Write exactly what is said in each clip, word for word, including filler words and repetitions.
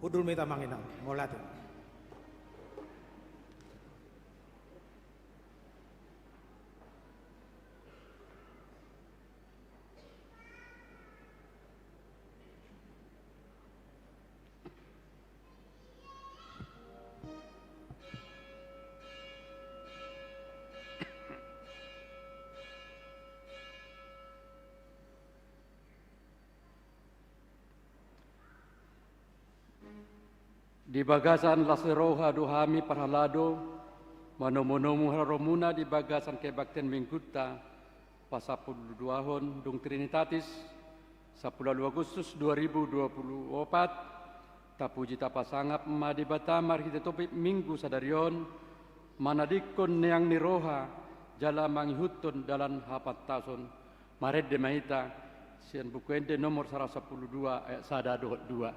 Hundul ma hita, Amang Inang, mauliate. Di bagasan las ni roha do hami parhalado manomunomu haroromuna di bagasan kebaktian Minggunta pasampuluduahon dung Trinitatis, sampulu ualu Agustus dua ribu dua puluh opat. Tapuji tapasangap ma Debata marhite topik Minggu sadari on, manadingkon neang ni roha jala mangihuthon dalan hapantason. Marende ma hita sian Buku Ende nomor saratus sampulu dua, ayat sada dohot dua.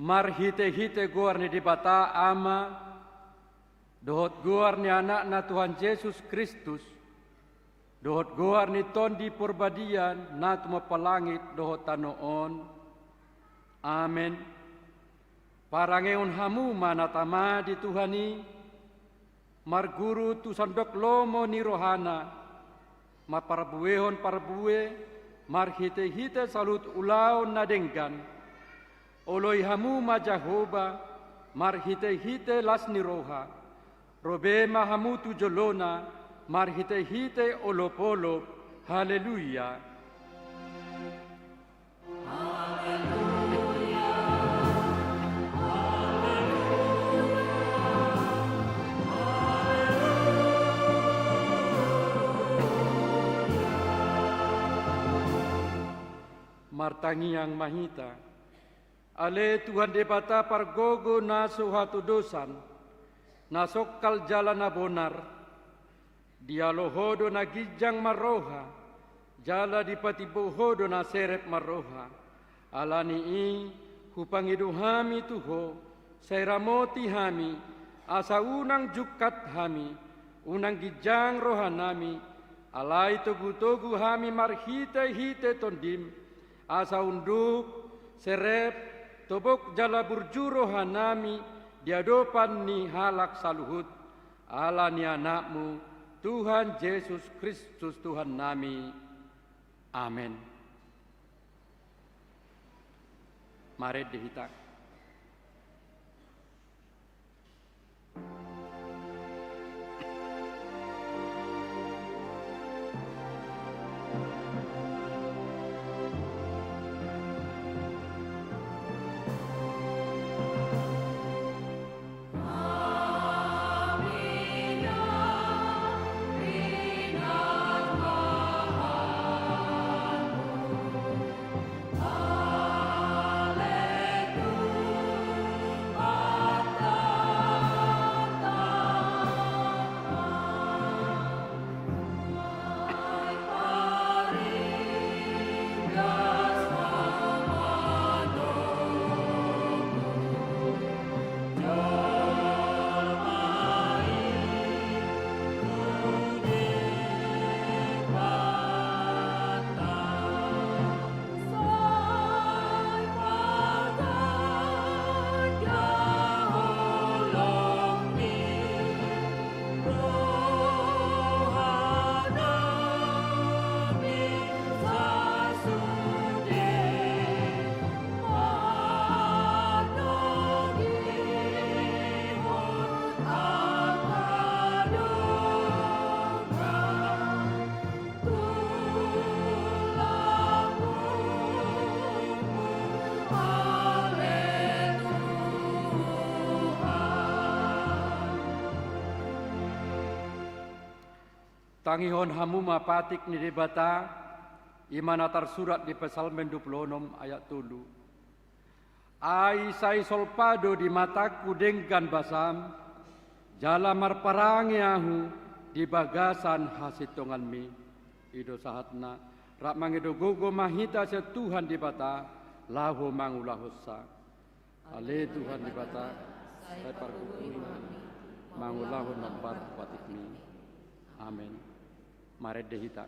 Marhitehite goar ni Debata Ama, dohot goar ni Anakna Tuhan Jesus Kristus, dohot goar ni Tondi Porbadia na tumompa langit dohot tano on. Amen. Parangehon hamu ma na tama di Tuhan i, marguru tu sandok lomo ni rohana, mamparbuehon parbue marhitehite saluhut ulaon na denggan. Oloi hamu ma Jahowa marhitehite las ni roha. Ro be ma hamu tu jolona marhitehite olopolop. Haleluya. Martangiang ma hita. Ale Tuhan Debata pargogo na so hatodosan, na songkal jala na bonar, dialo Ho do na ginjang marroha, jala dipatimbo Ho do na serep marroha. Ala ni i, hupangido hami tu Ho, sai ramoti hami, asa unang jungkat hami, unang ginjang rohanami, alai togutogu hami marhitehite Tondim, asa unduk, serep, tobok jala burju rohanami di adopan ni halak saluhut. Ala ni Anakmu, Tuhan Jesus Kristus Tuhannami. Amen. Marende hita. Tangihon hamu ma patik ni Debata, i ma na tarsurat di Psalmen dua pulu onom ayat tolu. Ai sai solpa do di matangku denggan basam, jala marparange ahu di bagasan hasintonganmi. I do sahatna, rap mangido gogo ma hita sian Tuhan Debata, laho mangulahonsa. Ale Tuhan Debata, sai pargogoi ma hami mangulahon na hombar patikmi. Amen. Marende hita.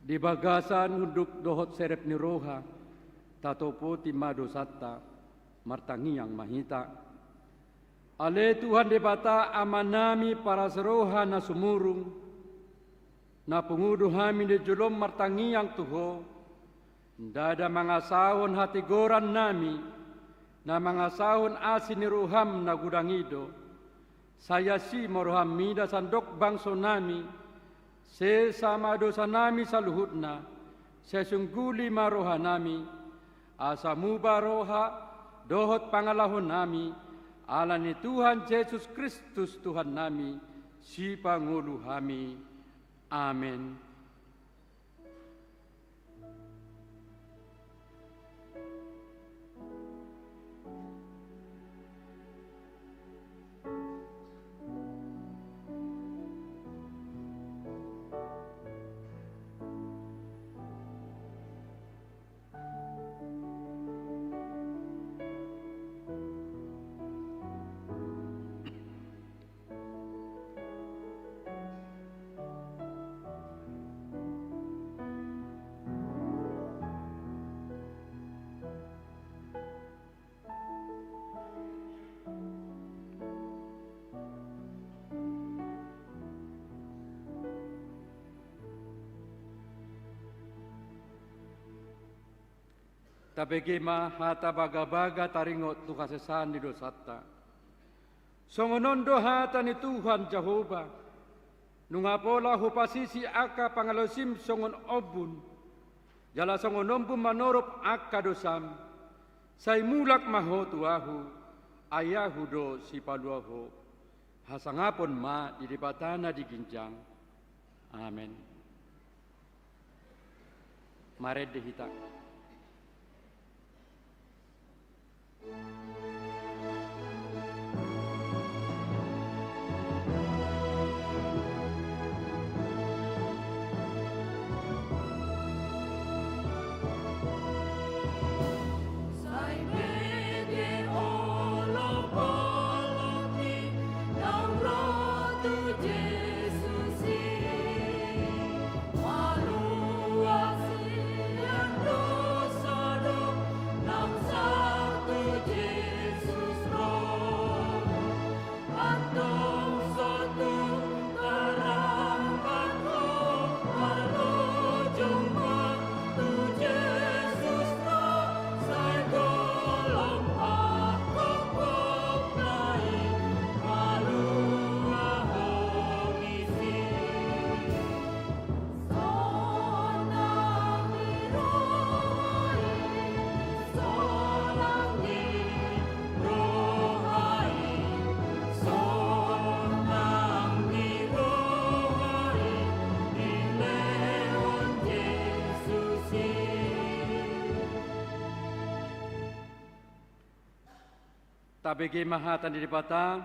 Di bagasan unduk dohot serep ni roha, tatopoti ma dosanta, martangiang ma hita. Ale Tuhan Debata, Amanami parasi roha na sumurung, na pungu do hami di jolom martangiang tu Ho, ndada mangasahon hatigorannami, na mangasahon asi ni roham na godang i do. Sai asi ma roham mida sandok bangsonami, sesa ma dosanami saluhutna, sai sungguli ma rohanami, asa muba roha dohot pangalahonami, ala ni Tuhan Jesus Kristus Tuhannami, Sipangolu hami. Amen. Tabege ma hata bagabaga taringot tu hasesaan ni dosanta. Songon on do hata ni Tuhan Jahowa: Nunga pola hupasisi angka pangalaosim songon ombun, jala songon ombun manorop angka dosam, sai mulak ma ho tu Ahu, ai Ahu do Sipalua ho. Hasangapon ma di Debata na di ginjang. Amen. Marende hita. Tabege ma hata ni Debata,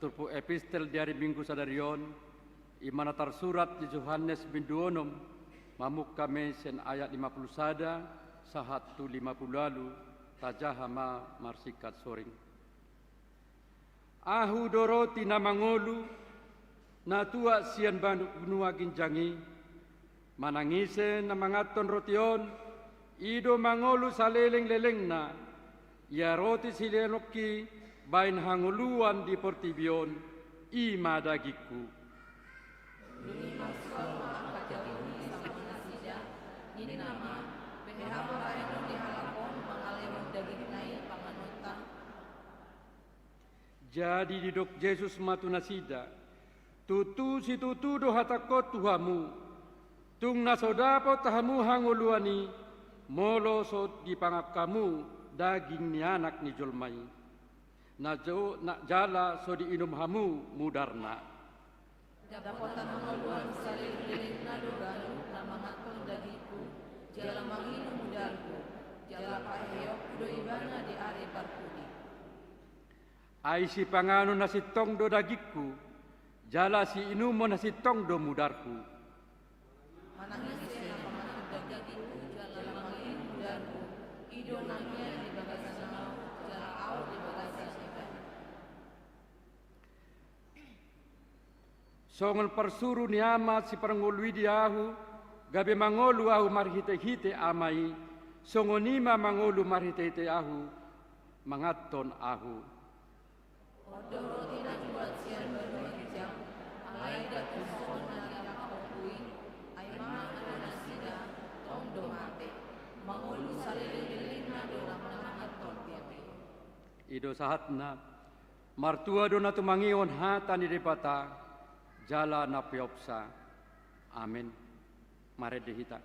turpuk epistel di ari Minggu sadari on, i ma na tarsurat di Johannes bindu onom, mamungka ma sian ayat lima pulu sada sahat tu lima pulu ualu, tajaha ma marsingkat soring. Ahu do roti na mangolu, na tuat sian banu-, banua ginjang i. Manang ise na manganhon roti on, i do mangolu saleleng-lelengna, ia roti silehononki bahen hangoluan di portibi on, i ma dagingku. Dung i marsual ma angka jabu i songon nasida, ninna ma: Beha ma bahenon ni halak on mangalehon dagingna i panganonta? Jadi didok Jesus ma tu nasida: Tutu situtu do hatangkon tu hamu, tung na so dapot hamu hangoluan i, molo so dipangan hamu daging ni Anak ni jolma i. Na jo-, na jala so diinum hamu mudarna. Dapotan hangoluan saleleng-lelengna do ganup na manganhon dagingku, jala manginum mudarku, jala paheheonku do ibana di ari parpudi. Ai sipanganon na sintong do dagingku, jala siinumon na sintong do mudarku. Manang ise na manganhon dagingku jala manginum mudarku, i do na mian di bagasan ahu, jala ahu di bagasan ibana. Songon parsuru ni Ama siparngolu i di ahu, gabe mangolu ahu marhite-hite Ama i, songon i ma mangolu marhite-hite ahu, manganhon ahu. On do roti na tuat sian banua ginjang, alai ndang tung songon na nihatahonku i, ai mangan do nasida, tong do mate. Mangolu saleleng-lelengna do na manganhon tiap i. I do sahatna. Martua do na tumangihon hata ni Debata, jala na peopsa. Amen. Marende hita.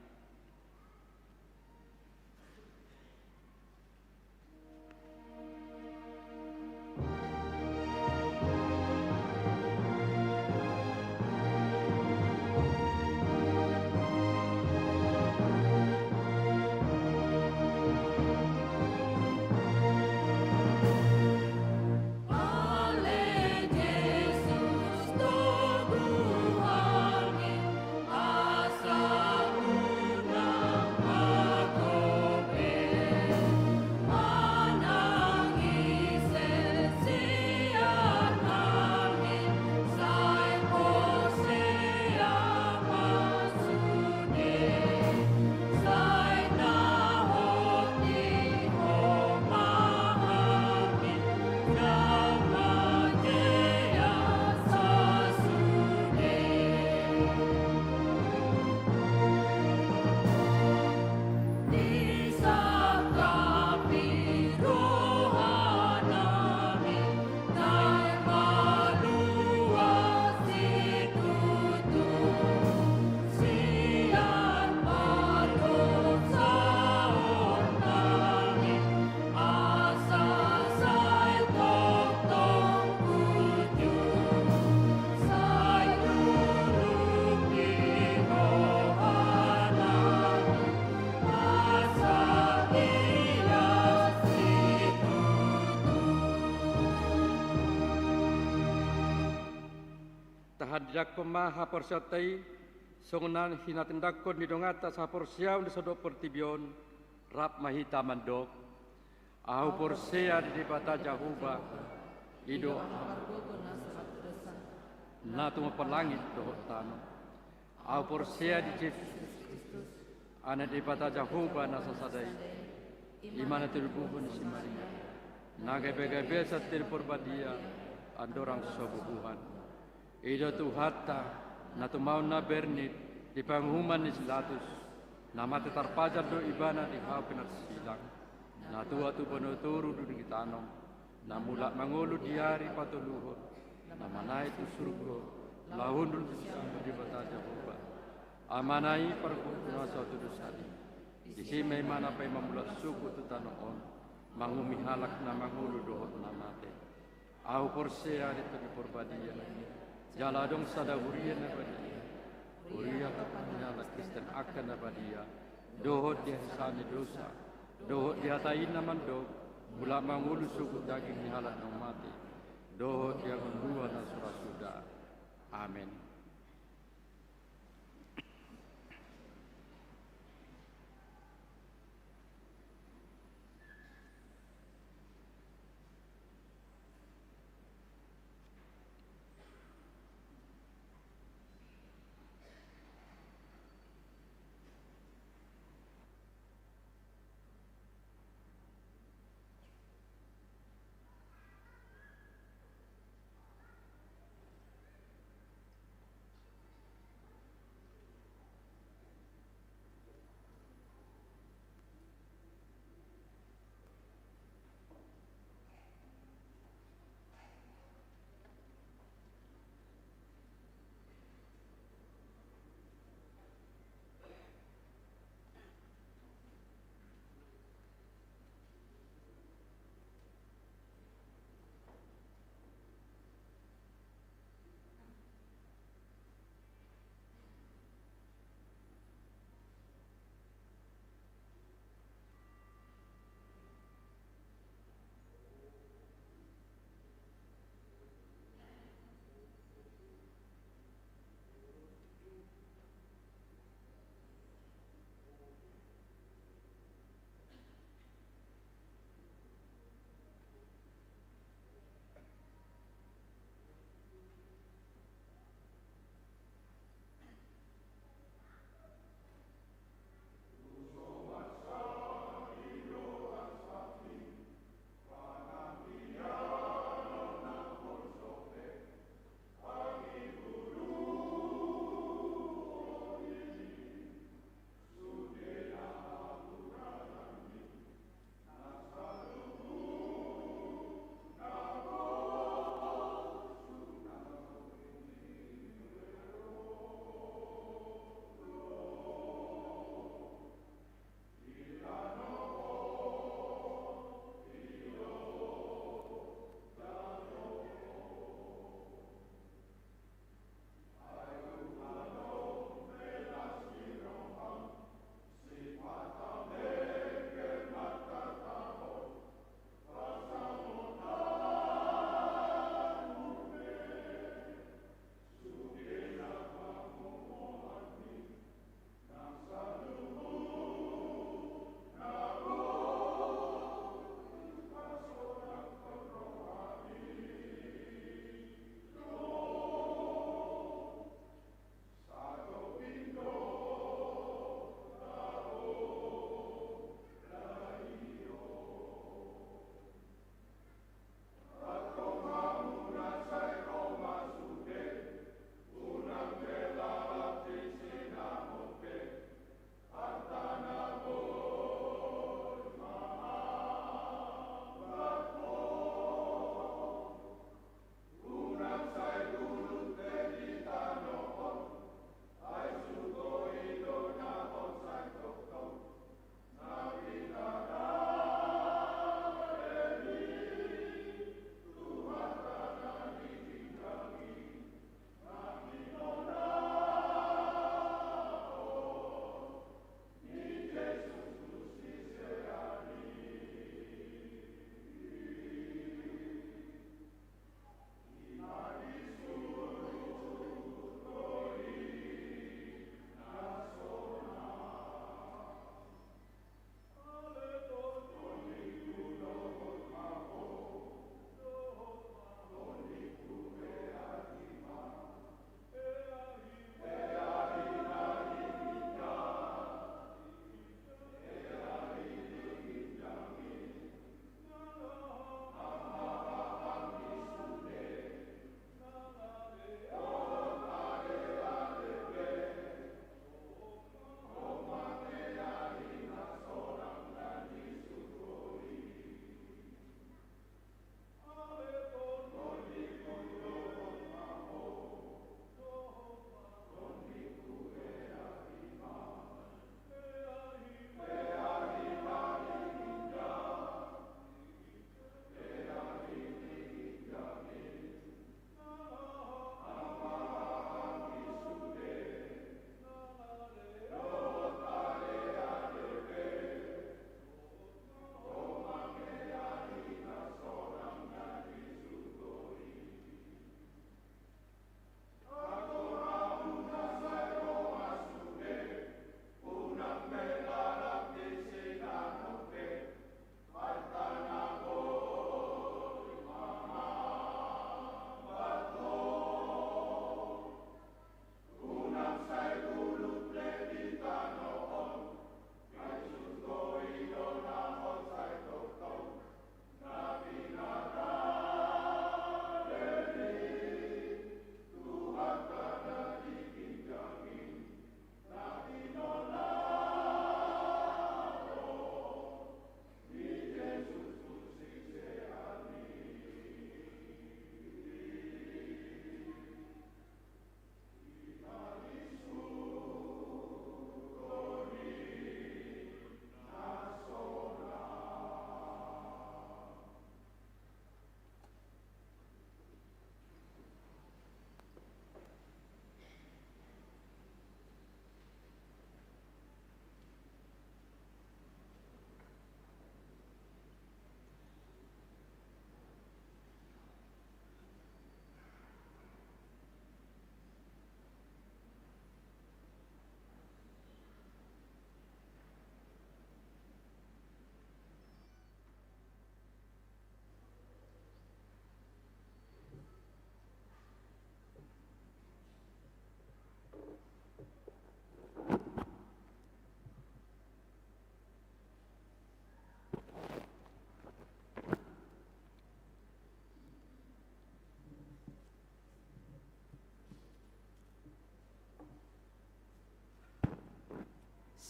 Tandangkon ma haporseaonta i, songon na hinatandangkon ni donganta sahaporseaon di sandok portibi on, rap ma hita mandok: Ahu porsea di Debata Jahowa, i do na tumompa langit dohot tano. Ahu porsea di Jesus Kristus, Anak ni Debata Jahowa na sasada i, i ma na tinubuhon ni si Maria, na gabe-gabe Santi Parbadia, andorang so bubuhan. I do Tuhanta, na tumaon na bernit di panguhuman ni si Pilatus, na mate tarpajal do ibana di hau pinarsilang, na tua tubu na toru dung ditanom, na mulak mangolu di ari patoluhon, na manaek tu surgo, laho hundul tu siamun Debata Jahowa. Amana i pargogo na so tudos sadi. Disi ma ibana paima mulak sogot tu tano on, manguhumi halak na mangolu dohot na mate. Ahu porsea di Tondi Parbadia, jala adong sada huria na badia, huria ni halak Kristen angka na badia, dohot di hasesaan ni dosa, dohot di hata i na mandok, mulak mangolu sogot daging ni halak na mate, dohot di hangoluan na so ra suda. Amen.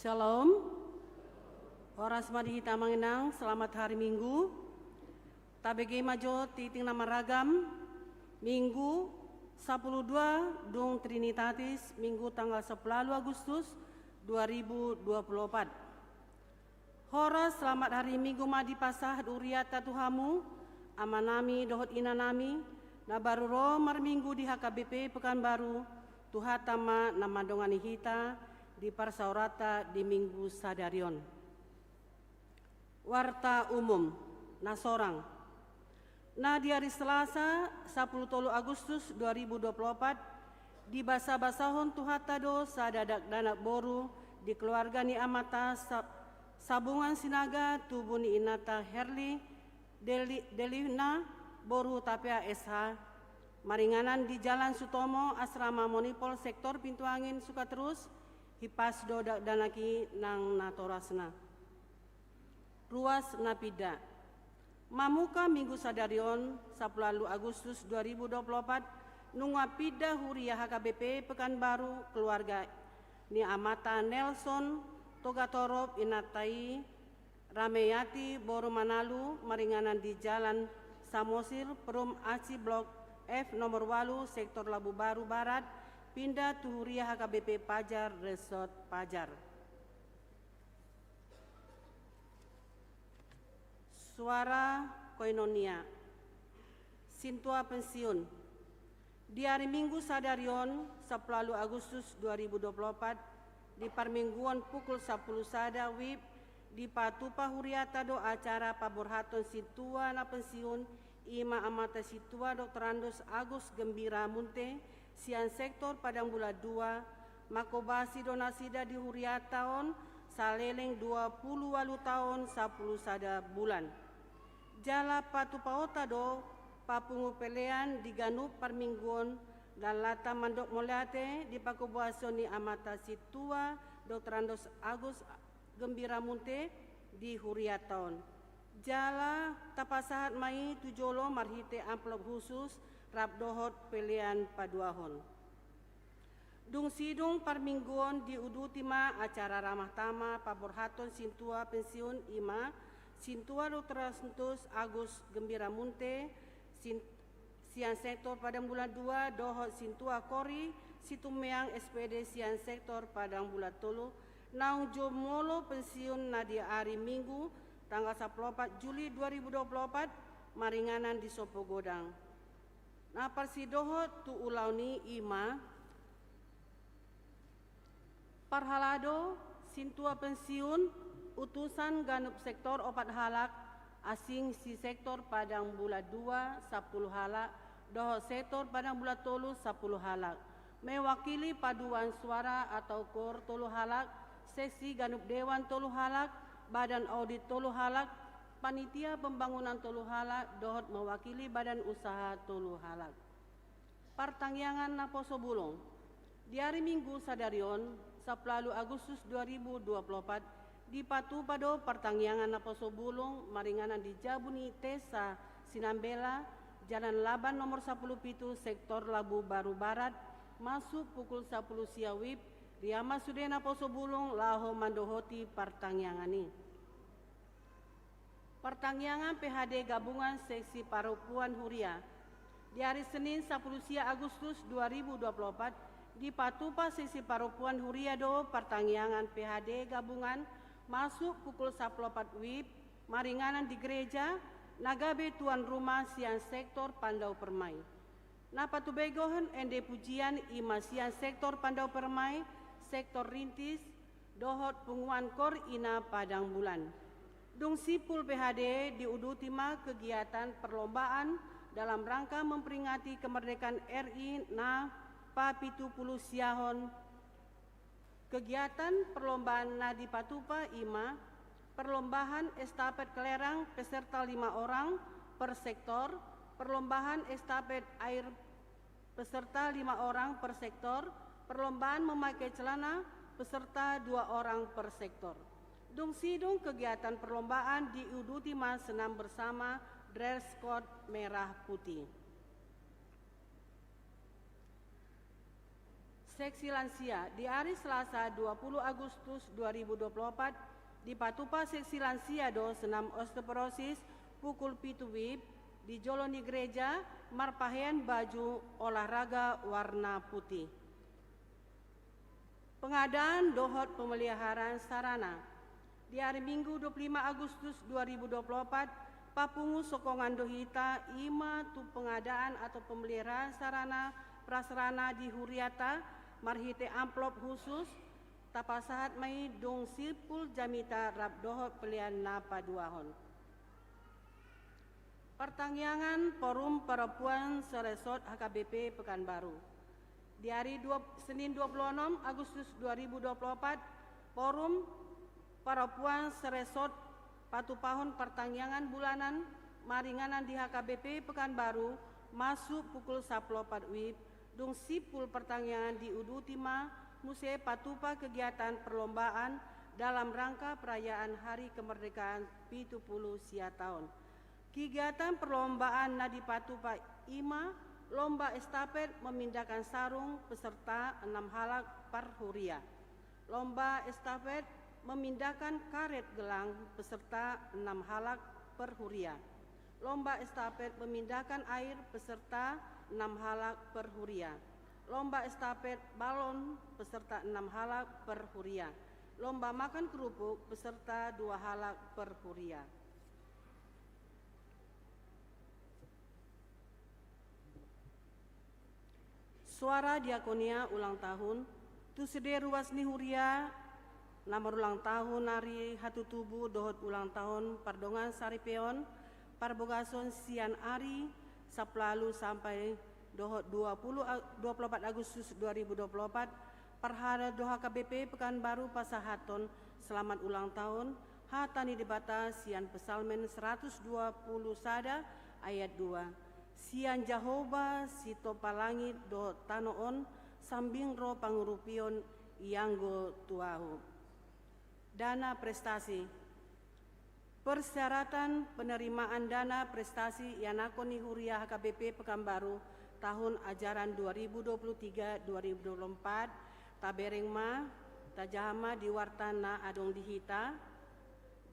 Shalom. Horas ma di hita amang inang, selamat hari Minggu. Tabege ma jo tingting na maragam, Minggu sampulu dua dung Trinitatis, Minggu tanggal sampulu ualu Agustus dua ribu dua puluh opat. Horas, selamat hari Minggu ma dipasahat hurianta tu hamu, amanami dohot inanami, na baru ro marminggu di H K B P Pekanbaru, Tuhanta ma na mandongani hita di parsaoranta di Minggu sadari on. Warta umum, na sorang. Na di ari Selasa, sampulu tolu Agustus dua ribu dua puluh opat, dibasabasahon Tuhanta do sada dakdanak boru di keluarga ni amanta Sa-, Sabungan Sinaga, tubu ni inanta Herli Deli-, Delina, boru Tapea S H, maringanan di Jalan Sutomo, Asrama Monipol, Sektor Pintu Angin, Sukaterus. Hipas do dakdanak i nang natorasna. Ruas na pinda. Mamungka Minggu sadari on, sampulu ualu Agustus dua ribu dua puluh opat, nunga pinda huria H K B P Pekanbaru keluarga ni amanta Nelson Togatorop, inanta i Rameyati boru Manalu, maringanan di Jalan Samosir, Perum Aci, Blok F nomor ualu, Sektor Labu Baru Barat, pinda tu huria H K B P Pajar, Resort Pajar. Suara koinonia. Sintua pensiun. Di ari Minggu sadari on, sampulu ualu Agustus dua ribu dua puluh opat, di parmingguon pukul sampulu sada wib, dipatupa hurianta do acara paborhaton sintua na pensiun, i ma amanta sintua Doktorandus Agus Gembira Munte, sian Sektor Padang Bulan dua, mangkobasi do nasida di hurianta on saleleng dua pulu ualu taon sampulu sada bulan. Jala patupaonta do papungu pelean di ganup parmingguon, dan lata mandok mauliate di pangkobasion ni amanta sintua Doktorandus Agus Gembira Munte di hurianta on. Jala tapasahat ma i tu jolo marhite amplop khusus rap dohot pelean paduahon. Dung sidung parmingguon diuduti ma acara ramah tamah paborhaton sintua pensiun, i ma sintua Doktorandus Agus Gembira Munte, sin-, sian Sektor Padang Bulan dua, dohot sintua Kori Situmorang, S P D, sian Sektor Padang Bulan tolu, naung jumolo pensiun na di ari Minggu tanggal sampulu opat Juli dua ribu dua puluh opat, maringanan di Sompogodang. Na parsidohot tu ulaon i, i ma: Parhalado, sintua pensiun, utusan ganup sektor opat halak, asing si Sektor Padang Bulan dua sampulu halak, dohot Sektor Padang Bulan tolu sampulu halak, mewakili paduan suara atau KOR tolu halak, seksi ganup dewan tolu halak, badan audit tolu halak, panitia pembangunan tolu halak, dohot mewakili badan usaha tolu halak. Partangiangan naposo bulung. Di ari Minggu sadari on, sampulu ualu Agustus dua ribu dua puluh opat, dipatupa do partangiangan naposo bulung maringanan di jabu ni Desa Sinambela, Jalan Laban nomor sampulu pitu, Sektor Labu Baru Barat, masuk pukul sampulu sia wib, riama sude naposo bulung laho mandohoti partangiangan i. Partangiangan P H D gabungan seksi parompuan huria. Di ari Senin sampulu sia Agustus dua ribu dua puluh opat, dipatupa seksi parompuan huria do partangiangan P H D gabungan masuk pukul sampulu opat wib, maringanan di gereja, na gabe tuan rumah sian Sektor Pandau Permai. Na patubegohon ende pujian i ma sian Sektor Pandau Permai, Sektor Rintis, dohot punguan KOR Ina Padang Bulan. Dung simpul P H D, diuduti ma kegiatan perlombaan dalam rangka memperingati kemerdekaan R I na papitu pulu siahon. Kegiatan perlombaan na dipatupa i ma: perlombaan estafet kelerang peserta lima orang per sektor, perlombaan estafet air peserta lima orang per sektor, perlombaan memakai celana peserta dua orang per sektor. Dung sidung kegiatan perlombaan diuduti ma senam bersama, dress code merah putih. Seksi lansia, di ari Selasa dua puluh Agustus dua ribu dua puluh opat, dipatupa seksi lansia do senam osteoporosis pukul pitu wib di jolo ni gereja marpahean baju olahraga warna putih. Pengadaan dohot pemeliharaan sarana. Di ari Minggu dua puluh lima Agustus dua ribu dua puluh opat, papungu sokongan do hita i ma tu pengadaan atau pemeliharaan sarana prasarana di huriata marhite amplop khusus, tapasahat ma i dung simpul jamita rap dohot pelean na paduahon. Partangiangan Forum Parompuan Seresort H K B P Pekanbaru. Di ari dua, Senin dua puluh onom Agustus dua ribu dua puluh opat, Forum Parompuan Seresort patupahon partangiangan bulanan maringanan di H K B P Pekanbaru masuk pukul sampulu opat wib, dung simpul partangiangan diuduti ma muse patupa kegiatan perlombaan dalam rangka perayaan Hari Kemerdekaan pitu pulu sia taon. Kegiatan perlombaan na dipatupa i ma lomba estafet memindahkan sarung peserta enam halak per huria, lomba estafet memindahkan karet gelang peserta enam halak per huria, lomba estafet memindahkan air peserta enam halak per huria, lomba estafet balon peserta enam halak per huria, lomba makan kerupuk peserta dua halak per huria. Suara diakonia ulang tahun, tu sude ruas ni huria na marulang tahun ari hatutubu dohot ulang tahun pardongan saripeon, parbogason sian ari sampulu ualu sampai dohot dua puluh A-, dua puluh opat Agustus dua ribu dua puluh opat, parhalado H K B P Pekanbaru pasahathon selamat ulang tahun, hata ni Debata sian Psalmen seratus dua puluh sada ayat dua. Sian Jahowa sitompa langit dohot tano on, sambing ro pangurupion ianggo tu ahu. Dana prestasi. Persyaratan penerimaan dana prestasi ianakhon ni huria H K B P Pekanbaru tahun ajaran dua ribu dua puluh tiga dua ribu dua puluh empat, tabereng ma, tajaha ma di warta na adong di hita.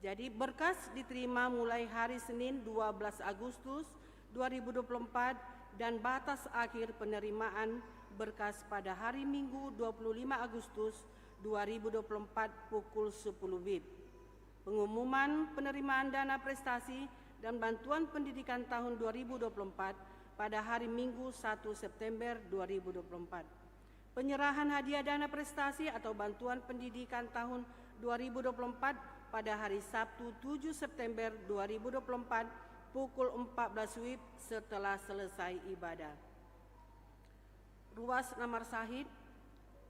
Jadi, berkas diterima mulai hari Senin dua belas Agustus dua ribu dua puluh empat dan batas akhir penerimaan berkas pada hari Minggu dua puluh lima Agustus dua ribu dua puluh empat pukul sepuluh wib. Pengumuman penerimaan dana prestasi dan bantuan pendidikan tahun dua ribu dua puluh empat pada hari Minggu satu September dua ribu dua puluh empat. Penyerahan hadiah dana prestasi atau bantuan pendidikan tahun dua ribu dua puluh empat pada hari Sabtu tujuh September dua ribu dua puluh empat pukul empat belas wib setelah selesai ibadah. Ruas na marsahit.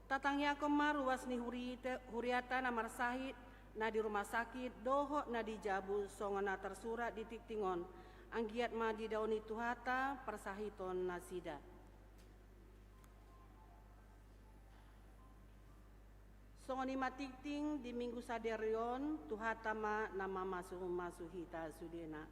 Tatangiangkon ma ruas ni hurite-, huriata na marsahit, na di rumah sakit dohot na di jabu, songon na tarsurat di tingting on. Anggiat ma didao ni Tuhanta parsahiton nasida. Songon i ma tingting di Minggu sadari on, Tuhanta ma na mamasumasu hita sudena.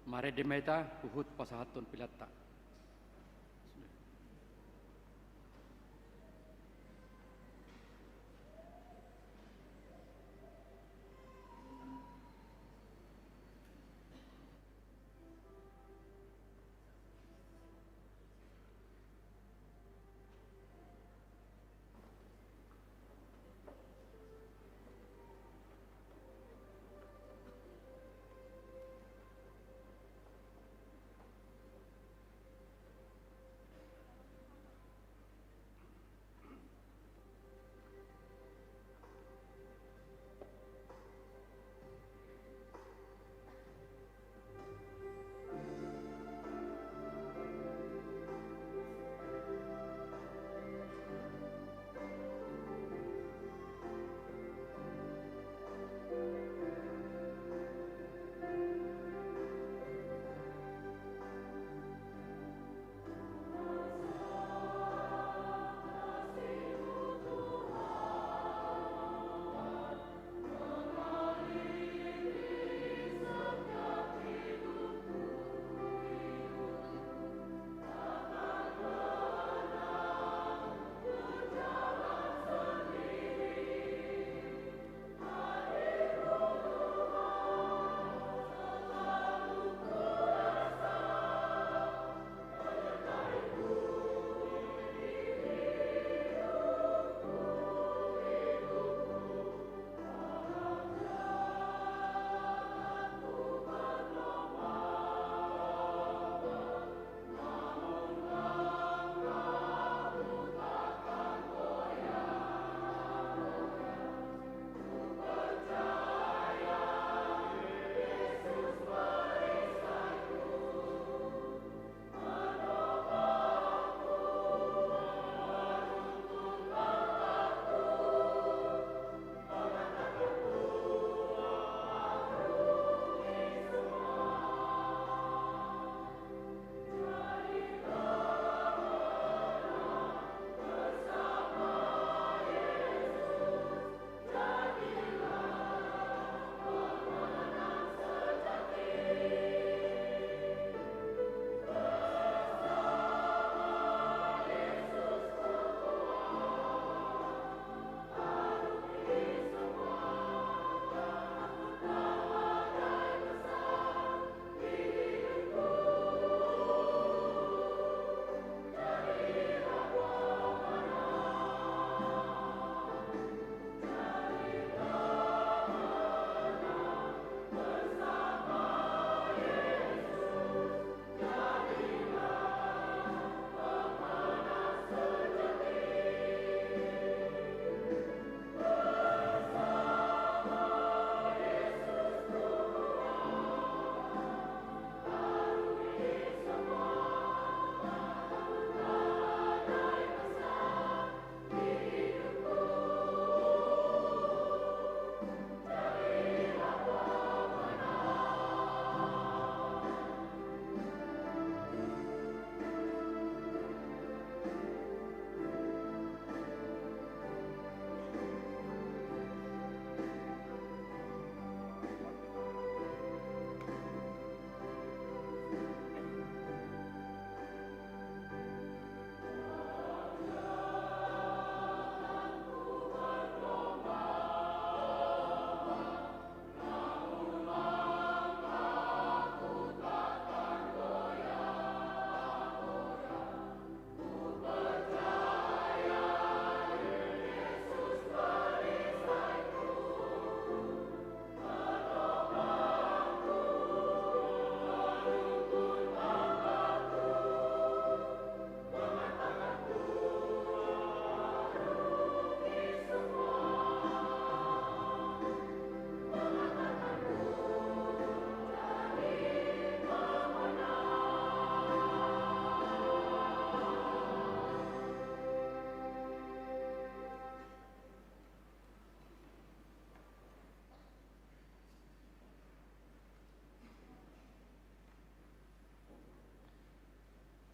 Marende ma hita huhut pasahathon pilanta.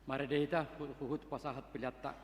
Marende hita hu-, huhut pasahat peleanta.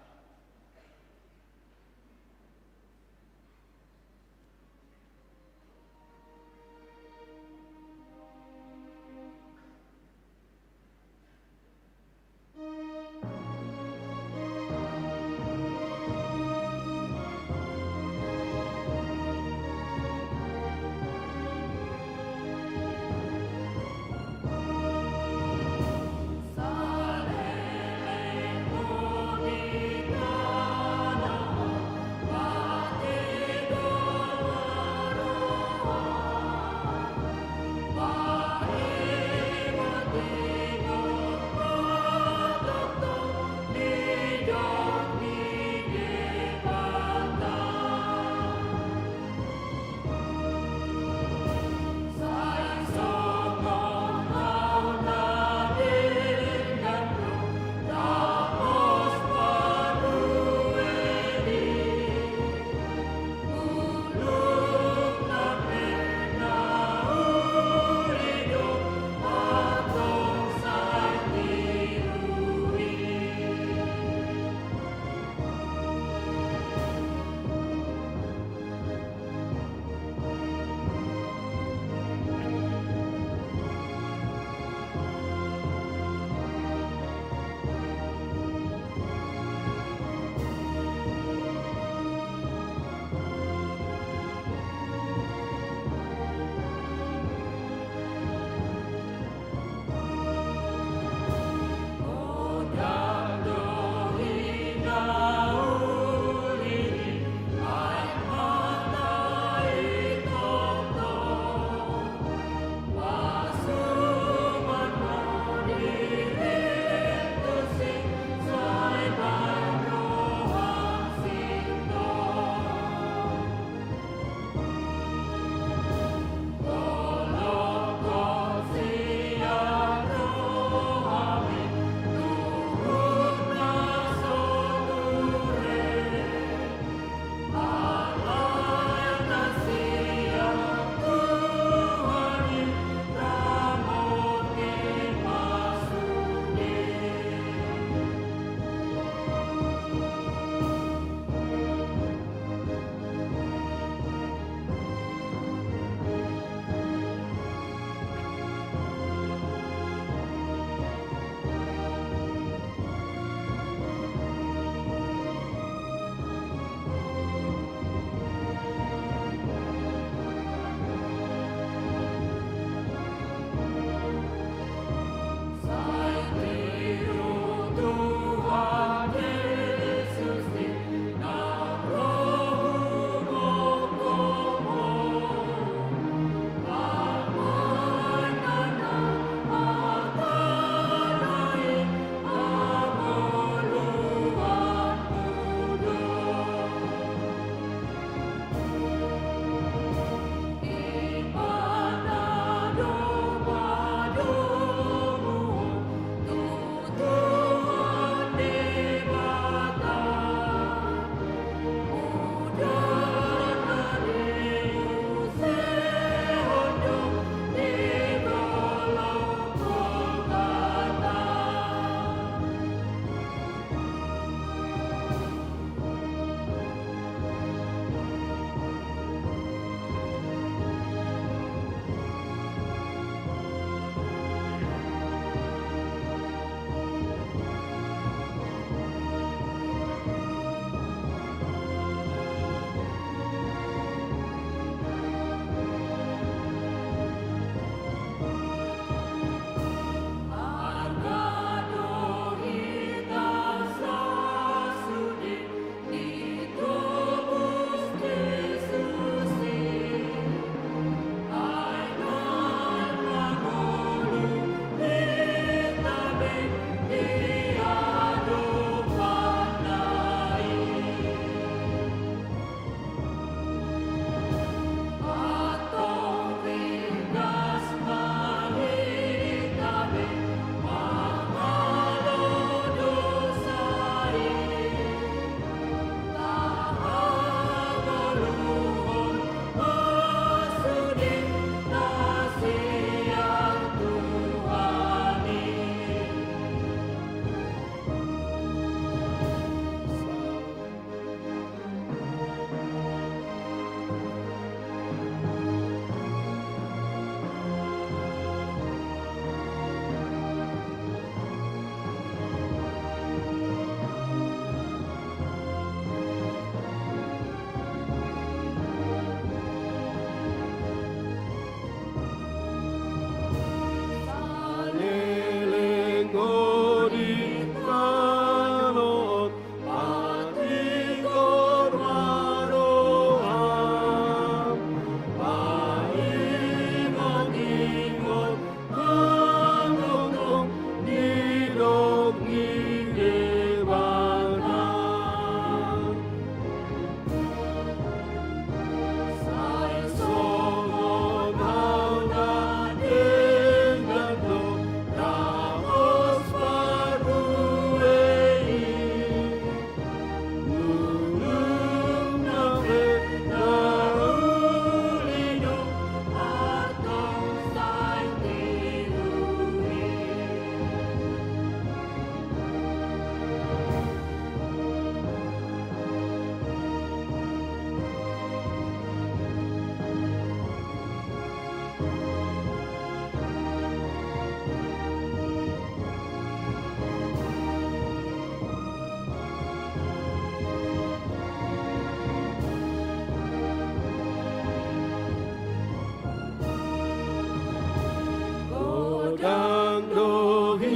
Dame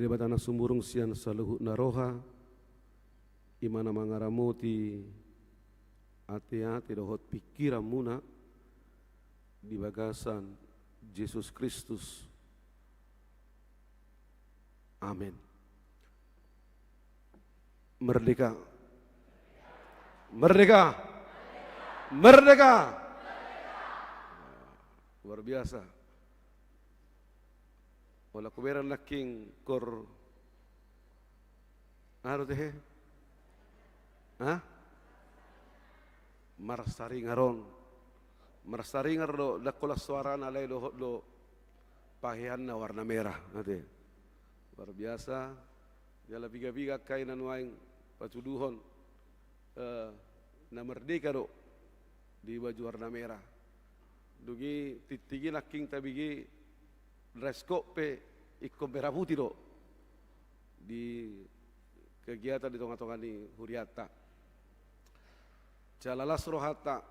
ni Debata na sumurung sian saluhutna roha, i ma na mangaramoti ateate dohot pingkiranmuna di bagasan Jesus Kristus. Amen. Merdeka. Merdeka. Merdeka. Luar biasa. Olo, hubereng nangkin kor, aha do tehe? Hah? Marsaringar on. Marsaringar do, ndang holan soarana, alai dohot do paheanna warna merah, ate. Luar biasa. Jala piga-piga angka i na nuaeng patuduhon, eh, na merdeka do di baju warna merah. Dung i tingting i nangkin tabege dress code pe ingkon merah putih do di kegiatan di tonga-tonga ni hurianta. Jala las rohanta.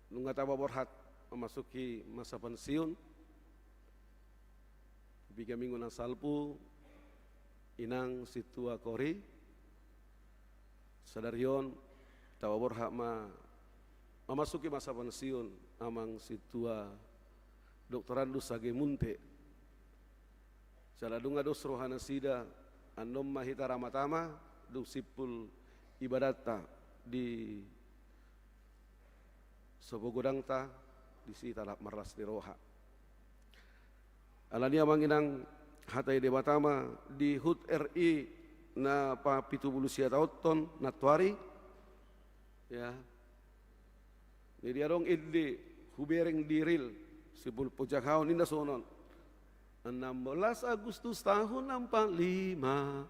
Nunga taba borhat memasuki masa pensiun. Piga minggu na salpu, inang sintua Kori. Sadari on, taba borhat ma memasuki masa pensiun amang sintua Doktorandus Age Munte. Jala nunga dos rohanasida, annon ma hita ra matama, dung simpul ibadatta di sopo godangta, disi tolap marlas ni roha. Alani i amang inang, hata ni Debata ma di hut R I na papitu pulu sia taonhon nantoari, ya. Jadi adong ende hubereng di reel, simpul pojahaon ninna songon on. Enam belas Agustus tahun empat lima.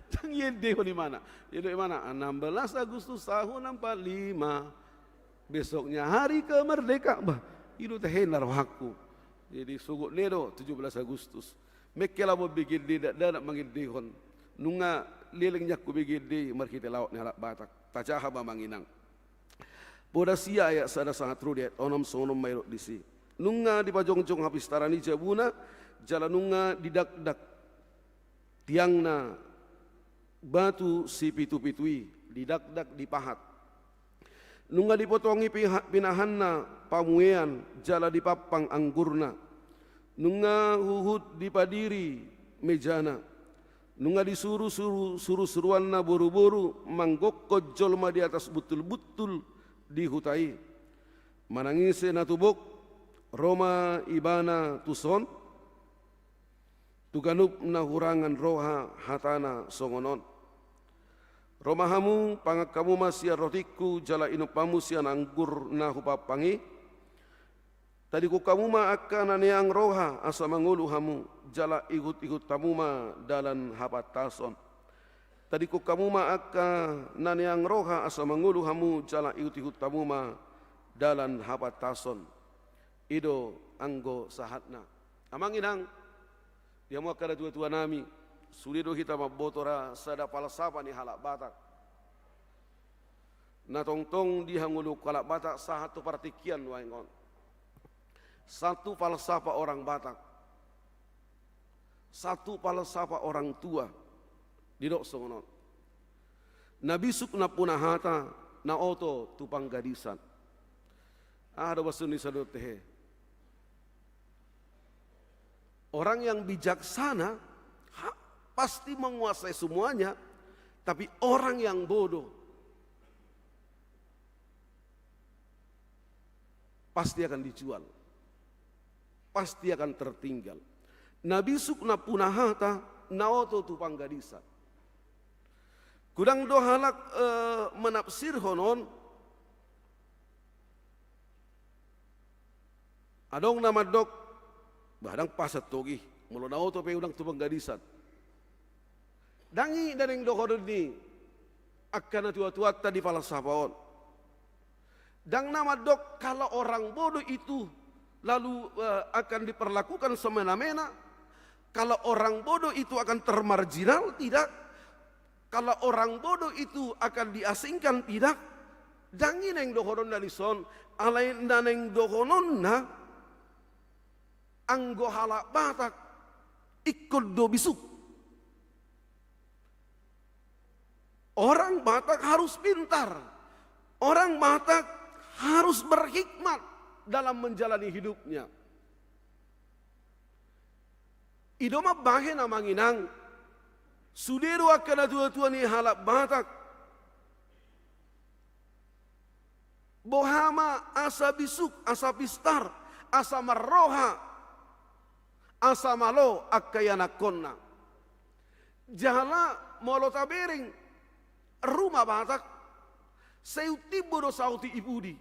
Ndang iendehon imana. Iendehon imana, enam belas Agustus tahun empat lima. Besoknya hari kemerdekaan. Bah, i do tahe na rohangku. Jadi sogot ni do tujuh belas Agustus. Mengke laho bege ende, dakdanak mangendehon. Nunga leleng nian hubege ende marhite laok ni halak Batak. Tajaha ma amang inang. Poda sia ayat sada sahat ro di ayat onom, songon on ma didok disi. Nunga dipajongjong hapistaran i jabuna, jala nunga didakdak tiangna batu sipitupitu i, didakdak dipahat. Nunga dipotongi piha-, pinahanna pamuean jala dipampang anggurna. Nunga huhut dipadiri mejana. Nunga disuru suru-, suru-suruanna boruboru manggokkon jolma di atas buntulbuntul di huta i. Manang ise na tubok, ro ma ibana tuson, tu ganup na hurangan roha hatana songon on. Ro ma hamu, pangan hamu ma sian rotingku, jala inum hamu sian anggur na hupampang i. Tadingkon hamu ma angka na neang roha asa mangolu hamu, jala ihutihut hamu ma dalan hapantason. Tadingkon hamu ma angka na neang roha asa mangolu hamu, jala ihutihut hamu ma dalan hapantason. I do anggo sahatna. Amang inang, di hamu angka natuatuanami, sude do hita mamboto ra sada falsafah ni halak Batak. Na tongtong dihangoluhon halak Batak sahat tu partingkian nuaeng on. Satu falsafah orang Batak. Satu falsafah orang tua. Didok songon on. Na bisuk nampuna hata, na oto tu panggadisan. Aha do maksud ni sadot tehe? Orang yang bijaksana, ha, pasti menguasai semuanya, tapi orang yang bodoh pasti akan dijual, pasti akan tertinggal. Na bisuk nampuna hata, na oto tu panggadisan. Godang do halak, eh, menafsirhon on, adong na mandok, bah, ndang pas antong i. Molo na oto pe unang tu panggadisan. Ndang i na naeng dohonon ni angka natuatuanta di falsafah on. Ndang na mandok kalau orang bodoh itu lalu, eh, akan diperlakukan semena-mena, kalau orang bodoh itu akan termarginal, tidak. Kalau orang bodoh itu akan diasingkan, tidak. Ndang i naeng dohononna dison, alai na naeng dohononna, anggo halak Batak ingkon do bisuk. Orang Batak harus pintar. Orang Batak harus berhikmat dalam menjalani hidupnya. I do mambahen, amang inang, sude do angka natuatua ni halak Batak. Boha ma asa bisuk, asa pistar, asa marroha, asa malo angka ianakhonna. Jala molo tabereng ruma Batak, sai timbo do saotik i pudi.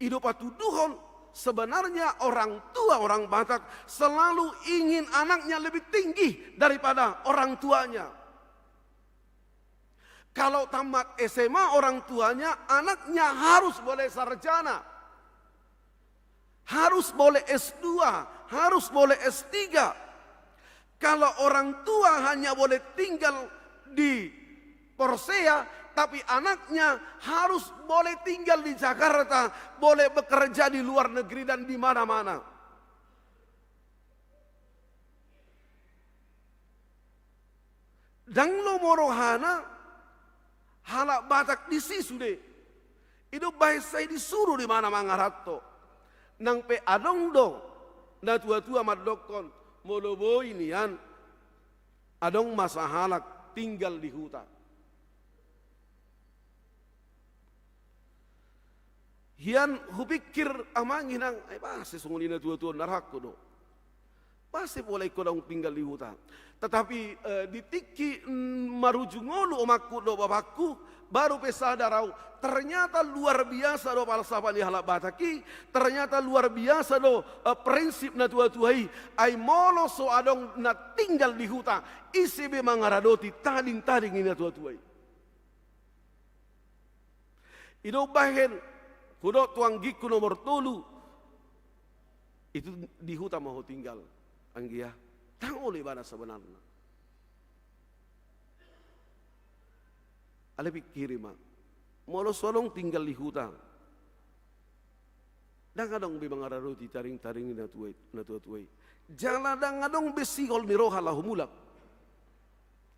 I do patuduhon, sebenarnya orang tua orang Batak selalu ingin anaknya lebih tinggi daripada orang tuanya. Kalau tamat S M A orang tuanya, anaknya harus boleh sarjana, harus boleh S dua, harus boleh S tiga. Kalau orang tua hanya boleh tinggal di Porsea, tapi anaknya harus boleh tinggal di Jakarta, boleh bekerja di luar negeri dan di mana-mana. Ndang lomo rohana halak Batak disi sude. I do bahen sai disuru do ibana mangaranto. Nang pe adong do natuatua mandokkon, molo boi nian, adong ma sahalak tinggal di huta. Hian hupikir, amang inang, ai boasa songon i natuatua on, na rohangku do. Boasa pola ingkon adong tinggal di huta. Tetapi, eh, di tingki, mm, marujung ngolu omakku dohot bapakku, baru pe sadar au, ternyata luar biasa do falsafah ni halak Batak i, ternyata luar biasa do, eh, prinsip natuatua i. Ai molo so adong na tinggal di huta, ise be mangaradoti tadingtading ni natuatua i. I do umbahen hudok tu anggingku nomor tolu, itu di huta ma ho tinggal, anggia. Ndang olo ibana sebenarna. Alai pikiri ma, molo so adong tinggal di huta, ndang adong be mangaradoti tadingtading ni natua-, natuatua i. Jala ndang adong be sihol ni roha laho mulak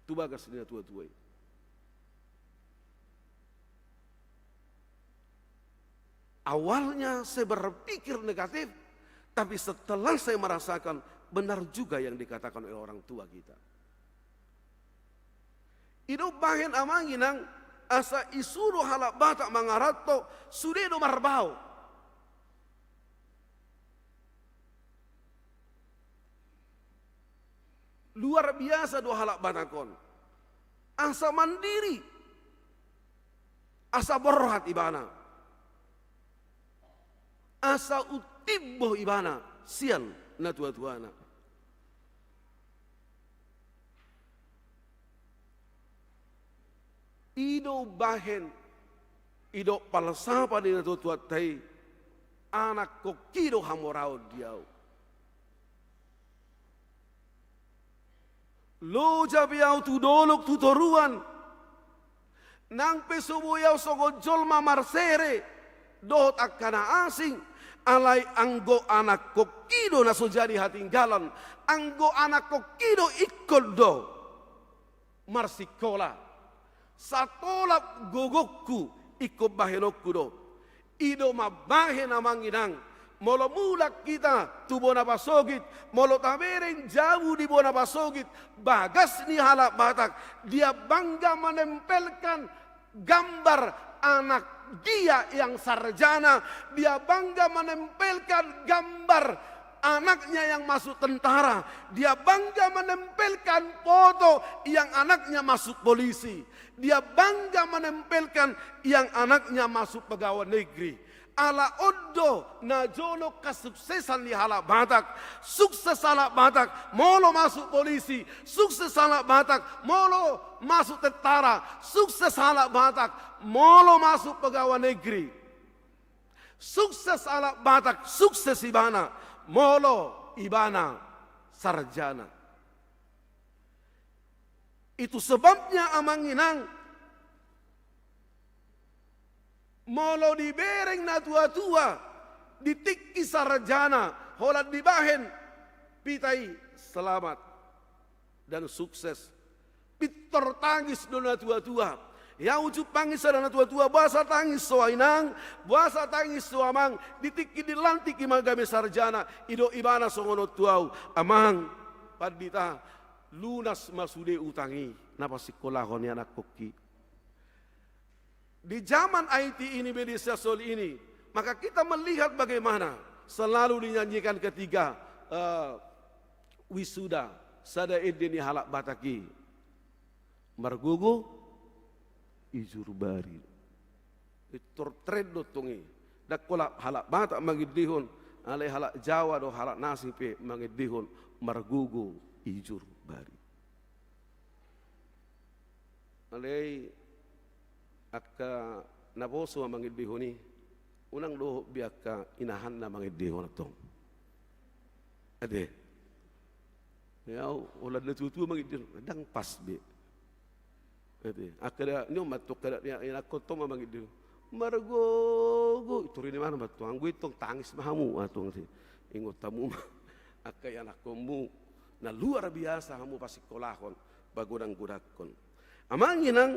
tu bagas ni natuatua i. Awalnya saya berpikir negatif, tapi setelah saya merasakan benar juga yang dikatakan oleh orang tua kita. I do umbahen, amang inang, asa isuru halak Batak mangaranto, sude do marbao. Luar biasa do halak Batak on. Asa mandiri. Asa borhat ibana. Asa umtimbo ibana sian natuatuana. I do umbahen, i do falsafah ni natuatuanta i, anakhonhi do hamoraon di ahu. Loja pe ahu tu dolok tu toruan, nang pe so boi ahu songon jolma marsere dohot angka na asing, alai anggo anakhonhi do na so jadi hatinggalan, anggo anakhonhi do ingkon do marsikola. Satolap gogongku ingkon bahenonku do. I do mambahen, amang inang, molo mulak hita tu bona pasogit, molo tabereng jabu di bona pasogit, bagas ni halak Batak, dia bangga menempelkan gambar anak dia yang sarjana, dia bangga menempelkan gambar anaknya yang masuk tentara, dia bangga menempelkan foto yang anaknya masuk polisi, dia bangga menempelkan yang anaknya masuk pegawai negeri. Ala on do na jonok hasuksesan ni halak Batak. Sukses halak Batak molo masuk polisi, sukses halak Batak molo masuk tentara, sukses halak Batak molo masuk pegawai negeri. Sukses halak Batak, sukses ibana molo ibana sarjana. Itu sebabnya, Amang Inang, molo dibereng natua-tua di tingki sarjana, holan dibahen pita i, selamat dan sukses. Pintor tangis do natua-tua. Ia ujung tangis sada natua-tua, boasa tangis ho, Inang, boasa tangis ho, Amang, di tingki dilantik i ma gabe sarjana? I do ibana songon on tu ahu, Amang Pandita, lunas ma sude utang i na pasikkolahon ni anakkon i. Di zaman I T ini, media sosial ini, maka kita melihat bagaimana selalu dinyanyikan ketika, eh, wisuda, sada ende ni halak Batak i, margogo ijur bari. Pintor tren do tong i. Ndang holan halak Batak mangendehon, alai halak Jawa do, halak na asing pe mangendehon margogo ijur bari. Alai angka naposo ma mangendehon i, unang dohot be angka inahanna mangendehon antong. Ate. Ia, holan natua-tua mangendehon, ndang pas be. Ate. Angka da, ni on ma antong angka da, ia, inakkon tong ma mangendehon. Margogo, i tor i, di mana ma antong, anggo i tong tangis ma hamu, antong, ate. Ingot hamu ma angka ianakkonmu na luar biasa hamu pasikkolahon, pagodang-godangkon. Amang Inang,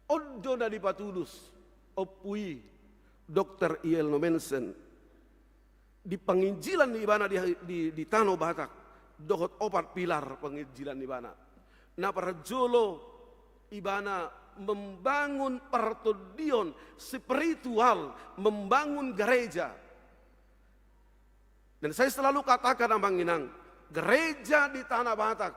on do na dipatulus ompu i, Dokter Eyal Nommensen, di panginjilan ni ibana di, di, di tano Batak, dohot opat pilar panginjilan ni ibana. Na parjolo, ibana membangun partondion spiritual, membangun gareja. Dan saya selalu katakan, Amang Inang, gereja di Tanah Batak,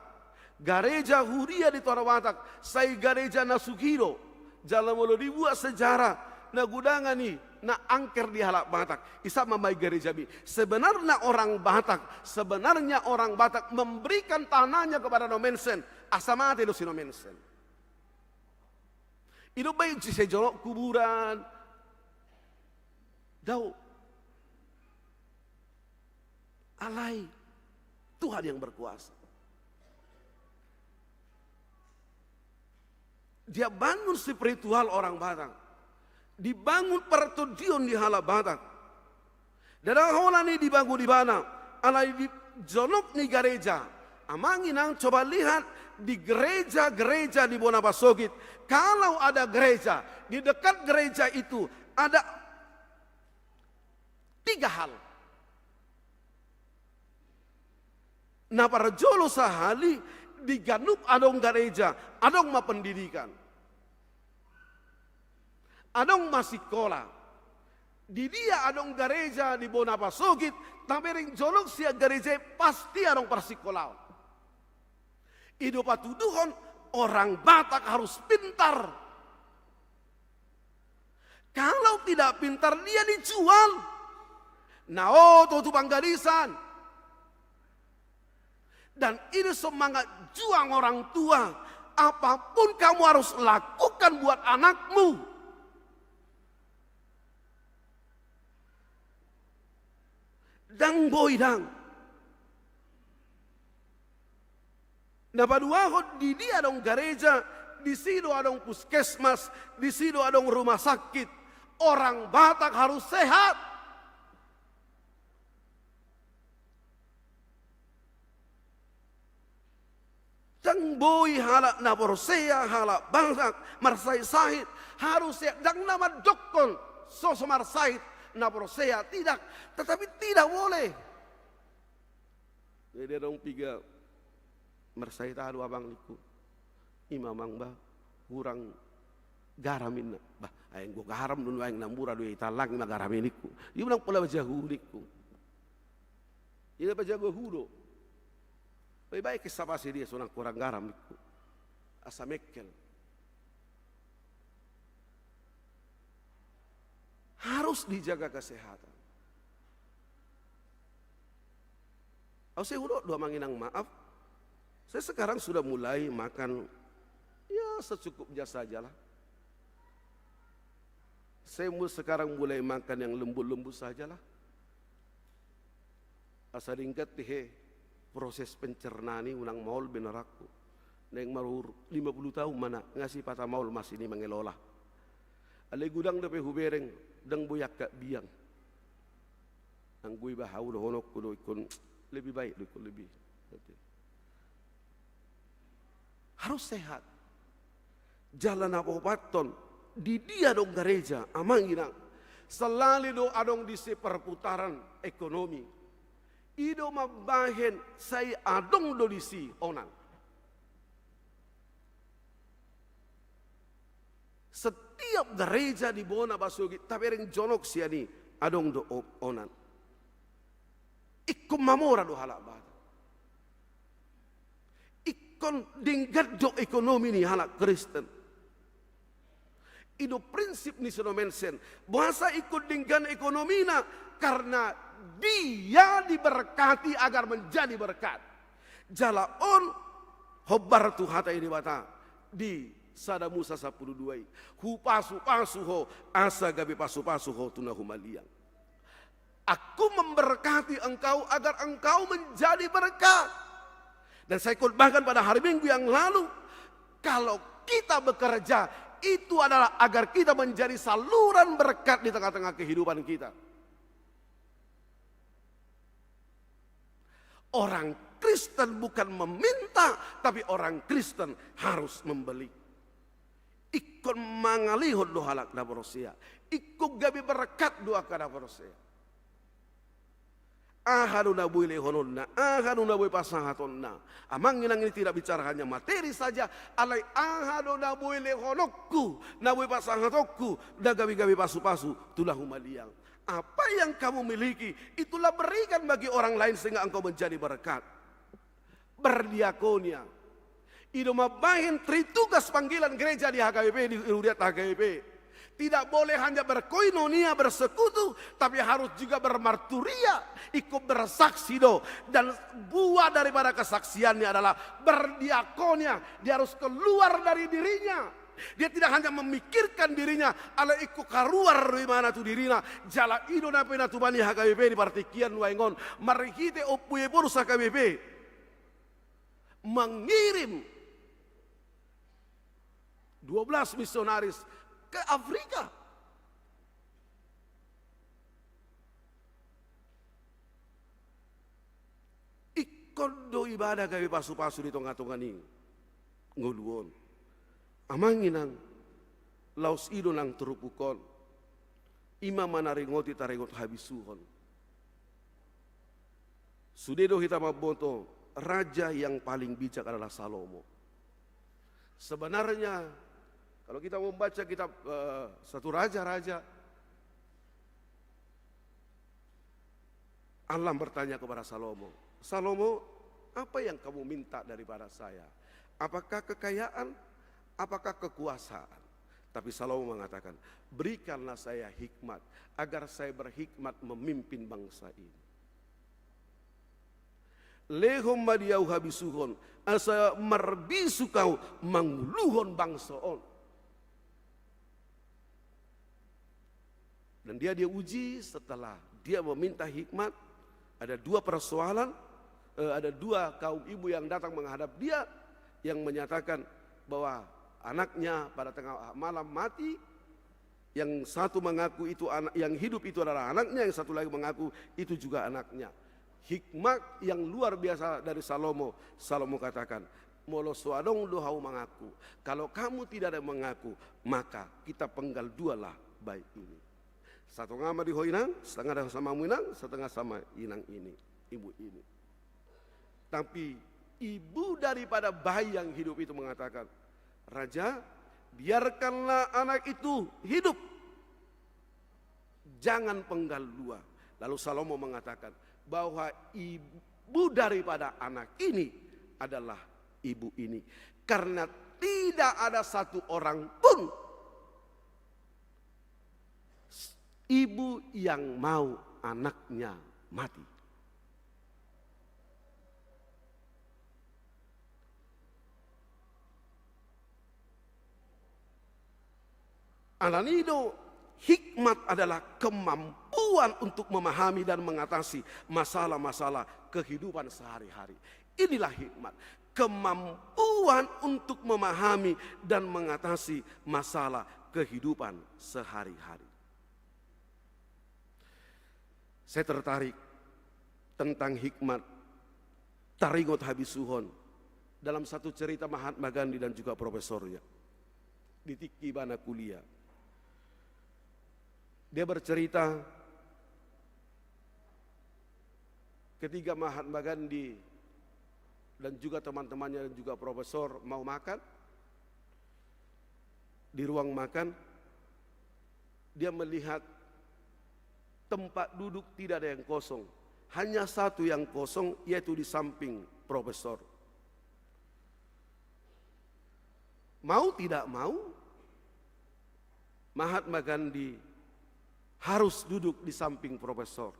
gareja huria di Tanah Batak, sai gareja na sugi do. Jala molo dibuat sejarah, na gudangan i na angker di halak Batak. Isa mambahen garejami. Sebenarnya orang Batak, sebenarnya orang Batak memberikan tanahnya kepada Nommensen, asa mate do si Nommensen. I do baen si jonok kuburan. Dao. Alai Tuhan yang berkuasa. Dia bangun spiritual orang Batak. Dibangun partondion di halak Batak. Ndada holan i dibangun ibana, alai di jonok ni gareja. Amang Inang, coba lihat di gereja-gereja di Bona Pasogit. Kalau ada gereja, di dekat gereja itu ada tiga hal. Na parjolo sahali, di ganup adong gareja, adong ma pendidikan. Adong ma sikola. Di dia adong gareja di Bona Pasogit, tabereng jonok sian gareja i pasti adong parsikolaon. I do patuduhon orang Batak harus pintar. Kalau tidak pintar, dia dijual. Na oto tu panggadisaan. Dan ini semangat juang orang tua. Apapun kamu harus lakukan buat anakmu. Ndang boi, ndang. Na paduahon, di dia adong gareja, disi do adong puskesmas, disi do adong rumah sakit. Orang Batak harus sehat. Ndang boi halak na porsea, halak Batak marsahit-sahit, harus sehat. Ndang na mandokkon so, so marsahit na porsea, tidak. Tetapi tidak boleh. Jadi adong piga marsahit, aduh, Amang, ningku. Ima, Amang, bah, hurang garam, ninna. Bah, ai anggo garam do nuaeng, na mura do i, talang i ma garam i, ningku. Ia unang pola pajahu, ningku. Ia na pajahu ahu do. Bye-bye, kessa pasi dia, so unang hurang garam, ningku. Asa mengkel. harus dijaga kesehatan. Au sai hudok do amang inang, maaf. Saya sekarang sudah mulai makan, ya, secukupnya sajalah. Saya mu-, sekarang mulai makan yang lembut-lembut sajalah. Asa denggan tehe proses pencernaan i, unang maol be, ninna rohangku. Naeng marumur lima puluh tahun ma, nga sipata maol masih ni mangelola. Alai godang dope hubereng, ndang boi angka biang. Anggo iba, hau dohononku do ingkon lebih baik do, ingkon lebih. Harus sehat. Jala na paopathon, di dia adong gareja, amang inang, selalu do adong disi perputaran ekonomi. I do mambahen sai adong do disi onan. Setiap gareja di bona basogit, tabereng jonok sian i, adong do o-, onan. Ingkon mamora do halak Batak. Ingkon denggan do ekonomi ni halak Kristen. I do prinsip ni Sino Mensen. Boasa ingkon denggan ekonomina? Karena dia diberkati agar menjadi berkat. Jala on hombar tu hata ni Debata di Sada Musa sampulu dua i. Hupasupasu ho, asa gabe pasupasu ho tu na humaliang. Aku memberkati engkau agar engkau menjadi berkat. Dan saya khotbahkan pada hari Minggu yang lalu, kalau kita bekerja, itu adalah agar kita menjadi saluran berkat di tengah-tengah kehidupan kita. Orang Kristen bukan meminta, tapi orang Kristen harus memberi. Ingkon mangalehon do halak na porsea. Ingkon gabe berkat do angka na porsea. Aha do na boi lehononna, aha do na boi pasahatonna. Amang inang, ini tidak bicara hanya materi saja, alai aha do na boi lehononku, na boi pasahatonku, na gabe-gabe pasupasu tu na humaliang. Apa yang kamu miliki, itulah berikan bagi orang lain sehingga engkau menjadi berkat. Berdiakonia. I do mambahen tri tugas panggilan gereja di H K B P, di huria H K B P. Tidak boleh hanya berkoinonia, bersekutu, tapi harus juga bermarturia, ikut bersaksi do. Dan buah daripada kesaksiannya adalah berdiakonia. Dia harus keluar dari dirinya. Dia tidak hanya memikirkan dirinya, alai ingkon kaluar do ibana tu dirina. Jala i do na pinatupa ni H K B P di partingkian nuaeng on, marhite Ompu Ephorus H K B P mengirim dua belas misionaris ke Afrika. Ingkon do ibana gabe pasupasu di tongatonga ni ngolu on. Amang inang, laos i do nang turpuk on. I ma manaringoti taringot habisuhon. Sude do hita mamboto, raja yang paling bijak adalah Salomo. Sebenarnya, kalau kita membaca kitab, eh, Satu Raja-Raja, Allah bertanya kepada Salomo, "Salomo, apa yang kamu minta daripada saya? Apakah kekayaan? Apakah kekuasaan?" Tapi Salomo mengatakan, "Berikanlah saya hikmat, agar saya berhikmat memimpin bangsa ini." Lehon ma di ahu habisuhon, asa marbisuk ahu manguluhon bangso on. Dan dia diuji setelah dia meminta hikmat. Ada dua persoalan, eh, ada dua kaum ibu yang datang menghadap dia, yang menyatakan bahwa anaknya pada tengah malam mati, yang satu mengaku itu anak, yang hidup itu adalah anaknya, yang satu lagi mengaku itu juga anaknya. Hikmat yang luar biasa dari Salomo. Salomo katakan, "Molo so adong do hamu mangaku, kalau kamu tidak ada yang mengaku, maka kita penggal dualah bayi ini. Setengah ma di ho inang, setengah sama inang, setengah sama inang ini, ibu ini." Tapi ibu daripada bayi yang hidup itu mengatakan, "Raja, biarkanlah anak itu hidup. Jangan penggal dua." Lalu Salomo mengatakan bahwa ibu daripada anak ini adalah ibu ini. Karena tidak ada satu orang pun, ibu yang mau anaknya mati. Alani i do, hikmat adalah kemampuan untuk memahami dan mengatasi masalah-masalah kehidupan sehari-hari. Inilah hikmat, kemampuan untuk memahami dan mengatasi masalah kehidupan sehari-hari. Saya tertarik tentang hikmat, taringot habisuhon dalam satu cerita Mahatma Gandhi dan juga profesornya di tingki ibana kuliah. Dia bercerita, ketika Mahatma Gandhi dan juga teman-temannya dan juga profesor mau makan, di ruang makan, dia melihat tempat duduk tidak ada yang kosong. Hanya satu yang kosong, yaitu di samping profesor. Mau tidak mau, Mahatma Gandhi harus duduk di samping profesor.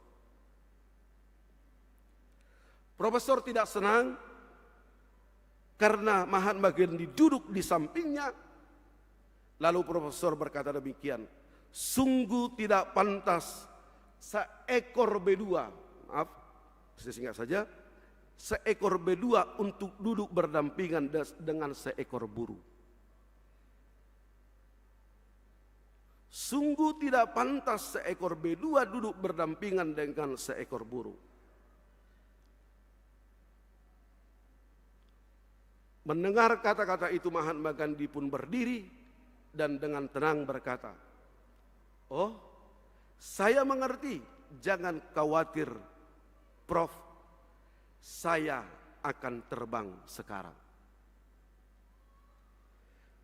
Profesor tidak senang karena Mahatma Gandhi duduk di sampingnya. Lalu profesor berkata demikian, "Sungguh tidak pantas seekor bedua," maaf, saya singkat saja, "seekor bedua untuk duduk berdampingan des-, dengan seekor burung." Sungguh tidak pantas seekor bedua duduk berdampingan dengan seekor burung. Mendengar kata-kata itu, Mahatma Gandhi pun berdiri dan dengan tenang berkata, "Oh, saya mengerti, jangan khawatir, Prof. Saya akan terbang sekarang."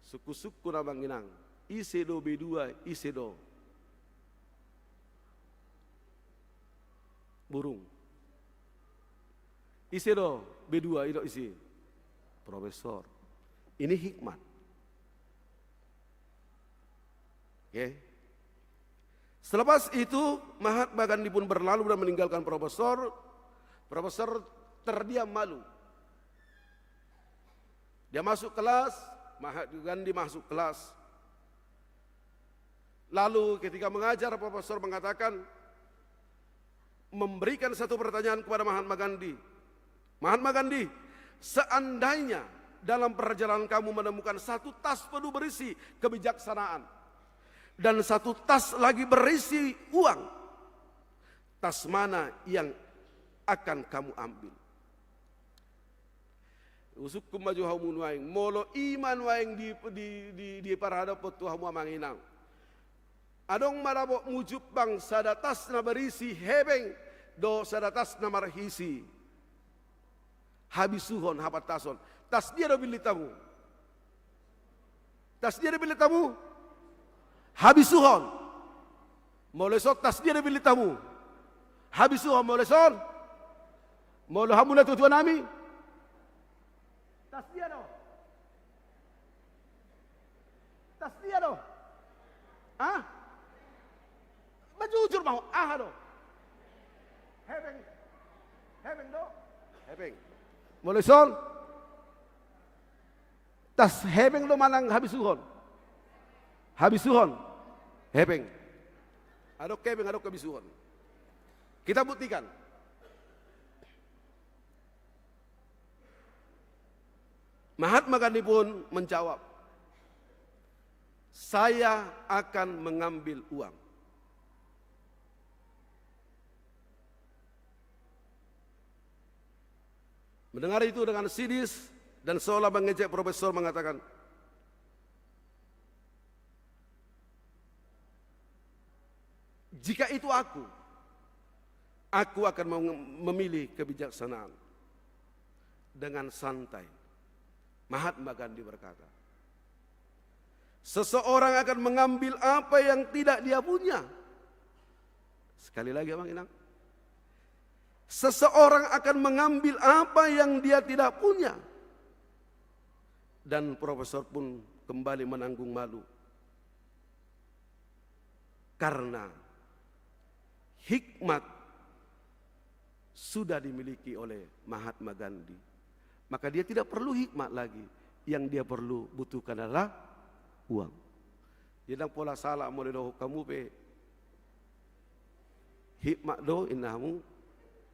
Sungkun-sungkun, amang inang, ise do bedua, ise do burung? Ise do bedua, ise do ise? Profesor. Ini hikmat. Oke. Selepas itu, Mahatma Gandhi pun berlalu dan meninggalkan profesor. Profesor terdiam malu. Dia masuk kelas, Mahatma Gandhi masuk kelas. Lalu ketika mengajar, profesor mengatakan, memberikan satu pertanyaan kepada Mahatma Gandhi. "Mahatma Gandhi, seandainya dalam perjalanan kamu menemukan satu tas penuh berisi kebijaksanaan dan satu tas lagi berisi uang, tas mana yang akan kamu ambil?" Husungkun ma jo hamu nuaeng, molo i ma nuaeng di, di, di, diparhadophon tu hamu, amang inang. Adong ma dapotmu jumpang sada tas na berisi hepeng dohot sada tas na marisi habisuhon, hapantason. Tas dia do pillit hamu? Tas dia do pillit hamu? Habisuhon. Molo dison, tas dia do pillit hamu? Habisuhon. Molo dison, molo hamu natuatuanami, tas dia do? Tas dia do? Ah? Ba jujur ma ho, aha do? Hepeng. Hepeng do? Hepeng. Molo dison, tas hepeng do manang habisuhon? Habisuhon. Hepeng. Adong hepeng, adong habisuhon. Kita buktikan. Mahatma Gandhi pun menjawab, "Saya akan mengambil uang." Mendengar itu dengan sinis dan seolah mengejek, profesor mengatakan, "Jika itu aku, aku akan mem-, memilih kebijaksanaan." Dengan santai, Mahatma Gandhi berkata, "Seseorang akan mengambil apa yang tidak dia punya." Sekali lagi, amang inang. "Seseorang akan mengambil apa yang dia tidak punya." Dan profesor pun kembali menanggung malu. Karena Hikmat sudah dimiliki oleh Mahatma Gandhi. Maka dia tidak perlu hikmat lagi. Yang dia perlu butuhkan adalah uang. Jadi ndang pola salah molo didok hamu pe hikmat do inna hamu,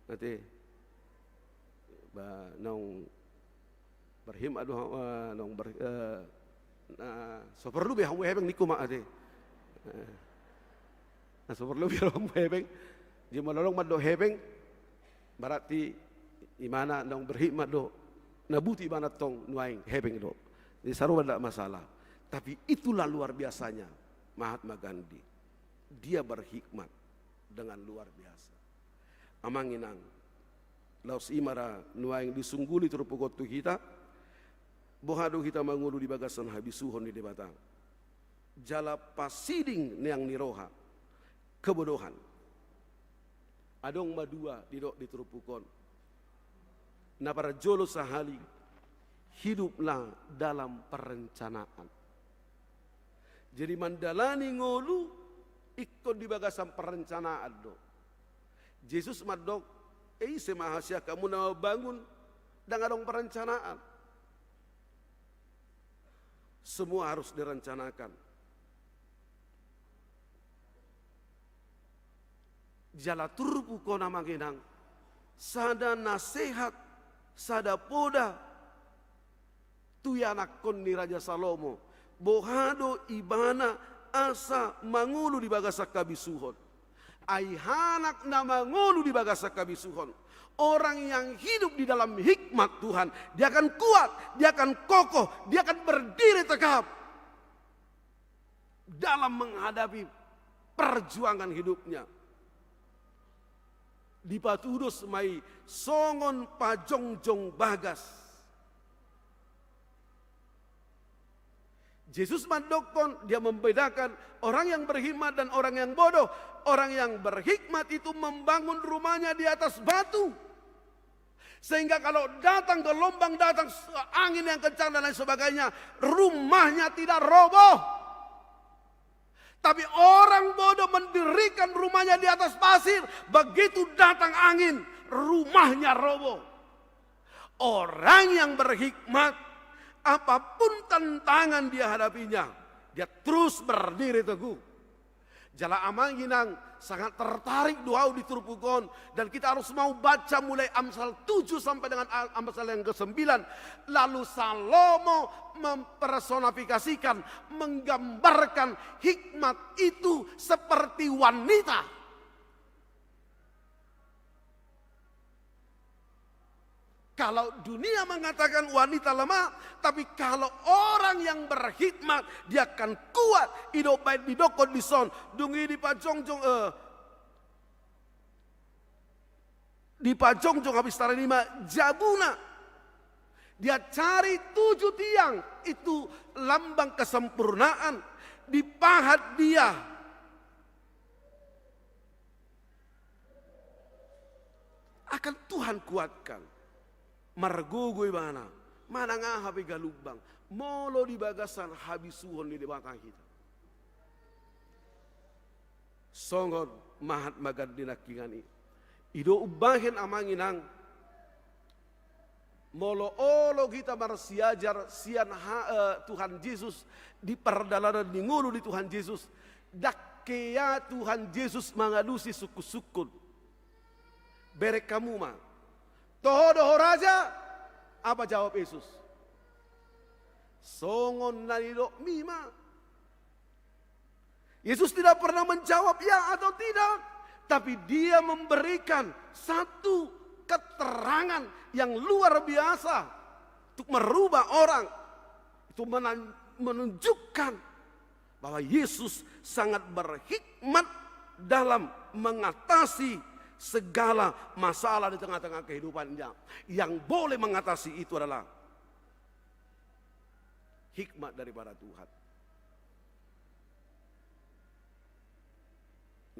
ate, ba naung berhikmat do, eh, naung ber-, eh, na so porlu be hamu hepeng ningku ma ate. Eh, na so porlu be hamu hepeng. Jadi molo adong mandok hepeng, berarti ibana naung berhikmat do. Na butuh ibana tong nuaeng hepeng do. Jadi sarupa ndang masalah. Tapi itulah luar biasanya Mahatma Gandhi. Dia berhikmat dengan luar biasa. Amang inang, laos i ma ra nuaeng disungguli turpuk on tu hita, boha do hita mangolu di bagasan habisuhon ni Debata. Jala pasiding neang ni roha, kebodohan. Adong ma dua didok di turpuk on. Na parjolo sahali, hiduplah dalam perencanaan. Jadi mandalani ngolu ingkon di bagasan perencanaan do. Jesus mandok, "E ise ma hasian hamu na mambangun ndang adong perencanaan?" Semua harus direncanakan. Jala turpuk on amang inang, sada nasehat, sada poda tu ianakhon ni Raja Salomo. Boha do ibana asa mangolu di bagasan habisuhon? Ai halak na mangolu di bagasan habisuhon, orang yang hidup di dalam hikmat Tuhan, dia akan kuat, dia akan kokoh, dia akan berdiri tegap dalam menghadapi perjuangan hidupnya. Dipatudos ma i songon pajongjong bagas. Jesus mandokkon, dia membedakan orang yang berhikmat dan orang yang bodoh. Orang yang berhikmat itu membangun rumahnya di atas batu. Sehingga kalau datang gelombang, datang angin yang kencang dan lain sebagainya, rumahnya tidak roboh. Tapi orang bodoh mendirikan rumahnya di atas pasir, begitu datang angin, rumahnya roboh. Orang yang berhikmat, apapun tantangan dia hadapinya, dia terus berdiri teguh. Jala amang inang, sangat tertarik do au di turpuk on, dan kita harus mau baca mulai Amsal tujuh sampai dengan a-, Amsal yang kesembilan. Lalu Salomo mempersonifikasikan, menggambarkan hikmat itu seperti wanita. Kalau dunia mengatakan wanita lemah, tapi kalau orang yang berhikmat, dia akan kuat. I do umbahen didokkon dison, dung i dipajongjong, eh, dipajongjong hapistaran i ma jabuna. Dia cari tujuh tiang, itu lambang kesempurnaan. Dipahat dia. Akan Tuhan kuatkan. Margogo ibana, manang aha pe galumbang, molo di bagasan habisuhon ni Debata hita. Songon Mahatma Gandhi nangkiningan i. I do umbahen amang inang, molo olo hita marsiajar sian ha-, eh, Tuhan Jesus di pardalanan ni ngolu ni Tuhan Jesus, ndang hea Tuhan Jesus mangalusi sungkunsungkun. Bereng hamu ma. Toho do ho raja? Apa jawab Yesus? Songon na nidokmi ma. Yesus tidak pernah menjawab ya atau tidak, tapi dia memberikan satu keterangan yang luar biasa untuk merubah orang, untuk menan-, menunjukkan bahwa Yesus sangat berhikmat dalam mengatasi segala masalah di tengah-tengah kehidupannya. Yang boleh mengatasi itu adalah hikmat daripada Tuhan.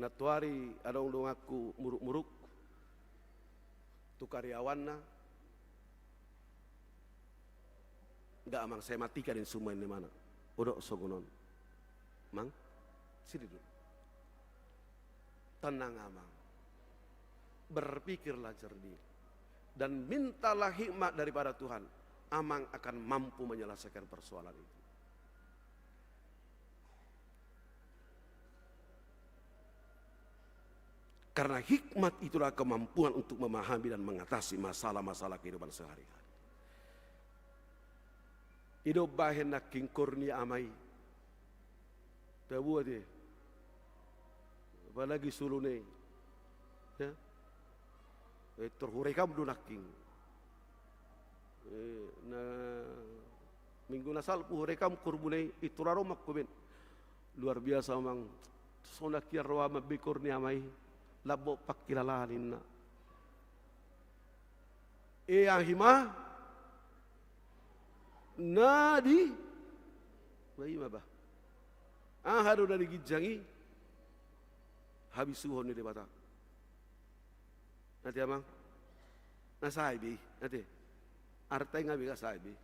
Nantoari adong donganku muruk-muruk tu karyawanna, nggak amang, saya matikan ini semua ini mana. Udah songon on. Mang, sini dulu. Tenang amang. Berpikirlah jernih dan mintalah hikmat daripada Tuhan, amang akan mampu menyelesaikan persoalan itu. Karena hikmat itulah kemampuan untuk memahami dan mengatasi masalah-masalah kehidupan sehari-hari. Ido bahen nangkin kor ni ama i. Tabuat i. Apalagi solu ni. Ya. Eh, tor hurekam do nangkin. Eh, na minggu na salpu hurekam korbuna i, i tor ro ma koben. Luar biasa, amang. Songon na kian roha ma be kor ni ama i. Lambok pangkilalaan ninna. Ea hima na di, ba i ma bah. Aha do na di ginjang i? Habisuhon ni Debata. Ate amang. Na sae be i, ate. Arta i nga be, nga sae be i.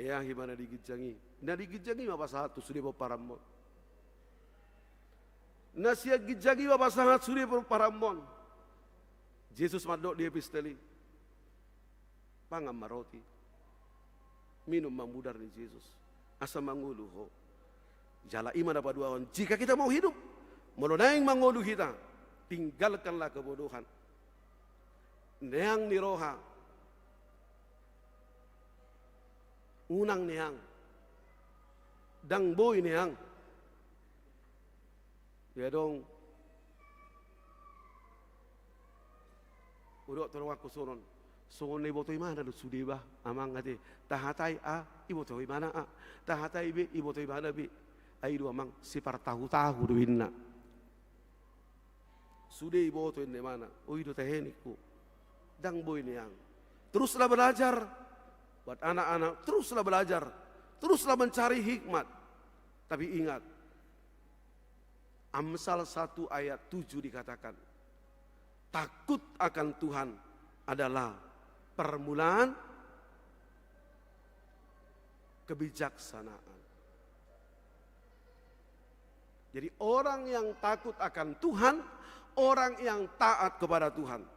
Ea hima na di ginjang i. Na di ginjang i ma pasahat tu sude pomparanmon. Na sian ginjang i ma pasahat sude pomparanmon. Jesus mandok di epistel i. Pangan ma roti. Minum ma mudar ni Jesus. Asa mangolu ho. Jala i ma na paduahon. Jika kita mau hidup. Molo naeng mangolu hita. Tinggalkanlah kebodohan. Neang ni roha. Unang neang. Ndang boi neang. Ia dong. Hudok tu donganku songon. Songon na iboto ibana do sude bah, amang, ate. Tahatai a, iboto ibana a. Tahatai be, iboto ibana be. Ai do, amang, sipartahu-tahu do inna. Sude iboto inna ibana. O, i do tahe ningku. Ndang boi neang. Teruslah belajar. Buat anak-anak, teruslah belajar. Teruslah mencari hikmat. Tapi ingat, Amsal satu ayat tujuh dikatakan, takut akan Tuhan adalah permulaan kebijaksanaan. Jadi, orang yang takut akan Tuhan, orang yang taat kepada Tuhan,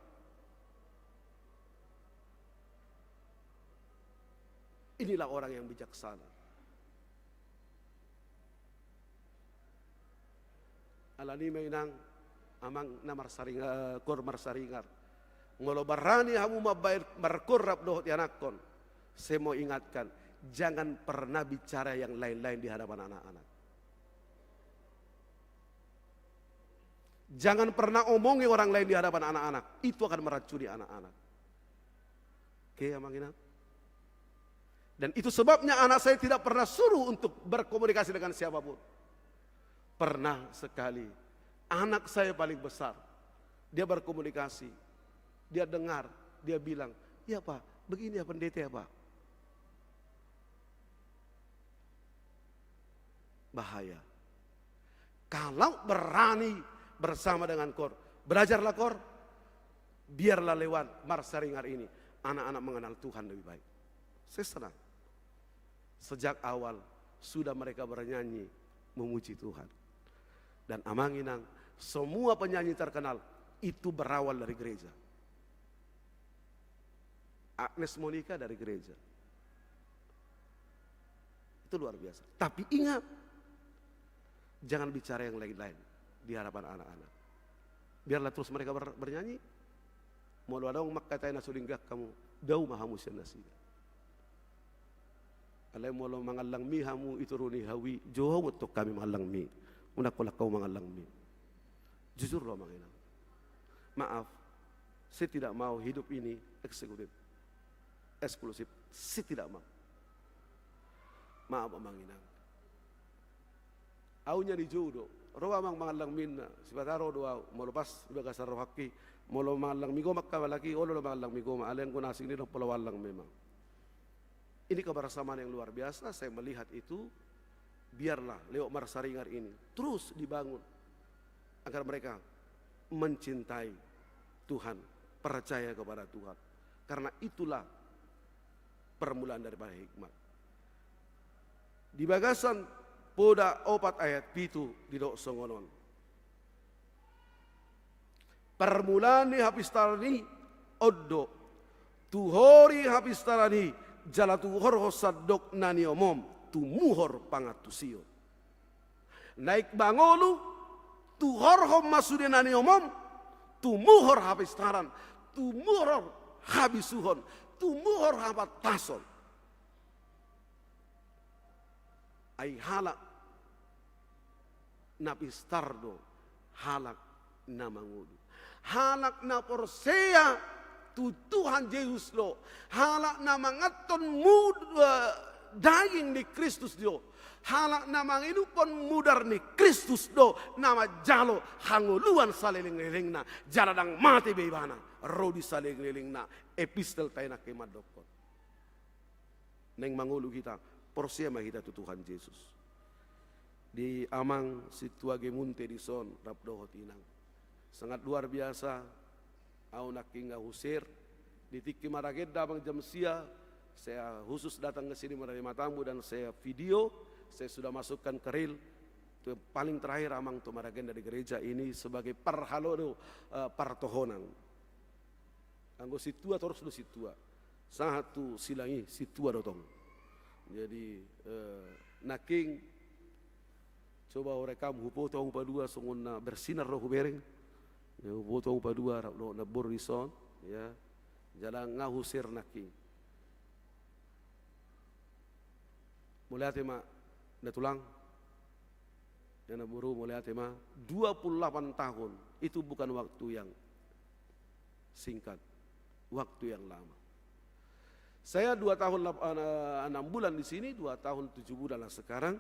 inilah orang yang bijaksana. Alani i ma, inang, amang na marsaringar, kor marsaringar. Molo barani hamu mambaen markorap dohot ianakkon, saya mau ingatkan, jangan pernah bicara yang lain-lain di hadapan anak-anak. Jangan pernah omongi orang lain di hadapan anak-anak. Itu akan meracuni anak-anak. Oke, amang, inang. Dan itu sebabnya anak saya tidak pernah suruh untuk berkomunikasi dengan siapapun. Pernah sekali, anak saya paling besar, dia berkomunikasi, dia dengar, dia bilang, "Iya, Pak, begini ya, pendeta ya, Pak." Bahaya. Kalau berani bersama dengan kor, belajarlah kor, biarlah lewat marsaringar ini anak-anak mengenal Tuhan lebih baik. Saya senang. Sejak awal sudah mereka bernyanyi memuji Tuhan. Dan amang, inang, semua penyanyi terkenal itu berawal dari gereja. Agnes Monica dari gereja. Itu luar biasa. Tapi ingat, jangan bicara yang lain-lain di hadapan anak-anak. Biarlah terus mereka ber-, bernyanyi. Molo adong mangkatai na so denggan hamu, dao ma hamu sian nasida. Alai molo mangallang mi hamu, ituruni hau i, jou hamu tong hami mangallang mi. Unang holan hamu mangallang mi. Jujur do, amang, inang. Maaf, saya tidak mau hidup ini eksekutif, eksklusif. Saya tidak mau. Maaf, amang, inang. Au nian i jou do. Ro amang mangallang mi, inna. Sipata ro do au. Molo pas di bagasan rohangki, molo mangallang mi goma, apalagi olo do mangallang mi goma. Alai anggo na asing i ndang pola huallang memang. Ini kebersamaan yang luar biasa, saya melihat itu, biarlah lewat marsaringar ini terus dibangun, agar mereka mencintai Tuhan, percaya kepada Tuhan. Karena itulah permulaan daripada hikmat. Di bagasan Poda opat ayat pitu didok songon on. Parmulaan ni hapistaran i on do, tuhori hapistaran i, jala tuhorhon sandok na niomom, tumuhor pangantusion. Naeng mangolu, tuhorhon ma sude na niomom, tumuhor hapistaran, tumuhor habisuhon, tumuhor hapantason. Ai halak na pistar do halak na mangolu. Halak na porsea tu Tuhan Jesus do. Halak na manganhon mud-, eh, daging ni Kristus do. Halak na manginuphon mudar ni Kristus do na manjalo hangoluan salelenglelengna. Jala ndang mate be ibana. Ro di salelenglelengna. Epistel taenak i mandokkon. Naeng mangolu hita, porsea ma hita tu Tuhan Jesus. Di amang sintua Gemunte dison, rap dohot inang. Sangat luar biasa, au nangkin nga hushare, di tingki maragenda amang jam sia, saya khusus datang ke sini menerima tamu dan saya video, saya sudah masukkan ke reel. Itu yang paling terakhir amang tu maragenda di gereja ini sebagai parhalo do, eh, partohonan. Anggo sintua torus do sintua. Sahat tu silang i sintua do tong. Jadi, eh, nangkin coba hurekam, hupoto ahu upa dua songon na bersinar do hubereng. Ya, hupoto ahu upa dua rap dohot namboru dison, ya. Jala nga hushare nangkin. Mauliate ma, na tulang. Ya, namboru, mauliate ma. Dua puluh delapan tahun, itu bukan waktu yang singkat, waktu yang lama. Saya dua tahun lap-, eh, enam bulan di sini, dua tahun tujuh bulan lah sekarang.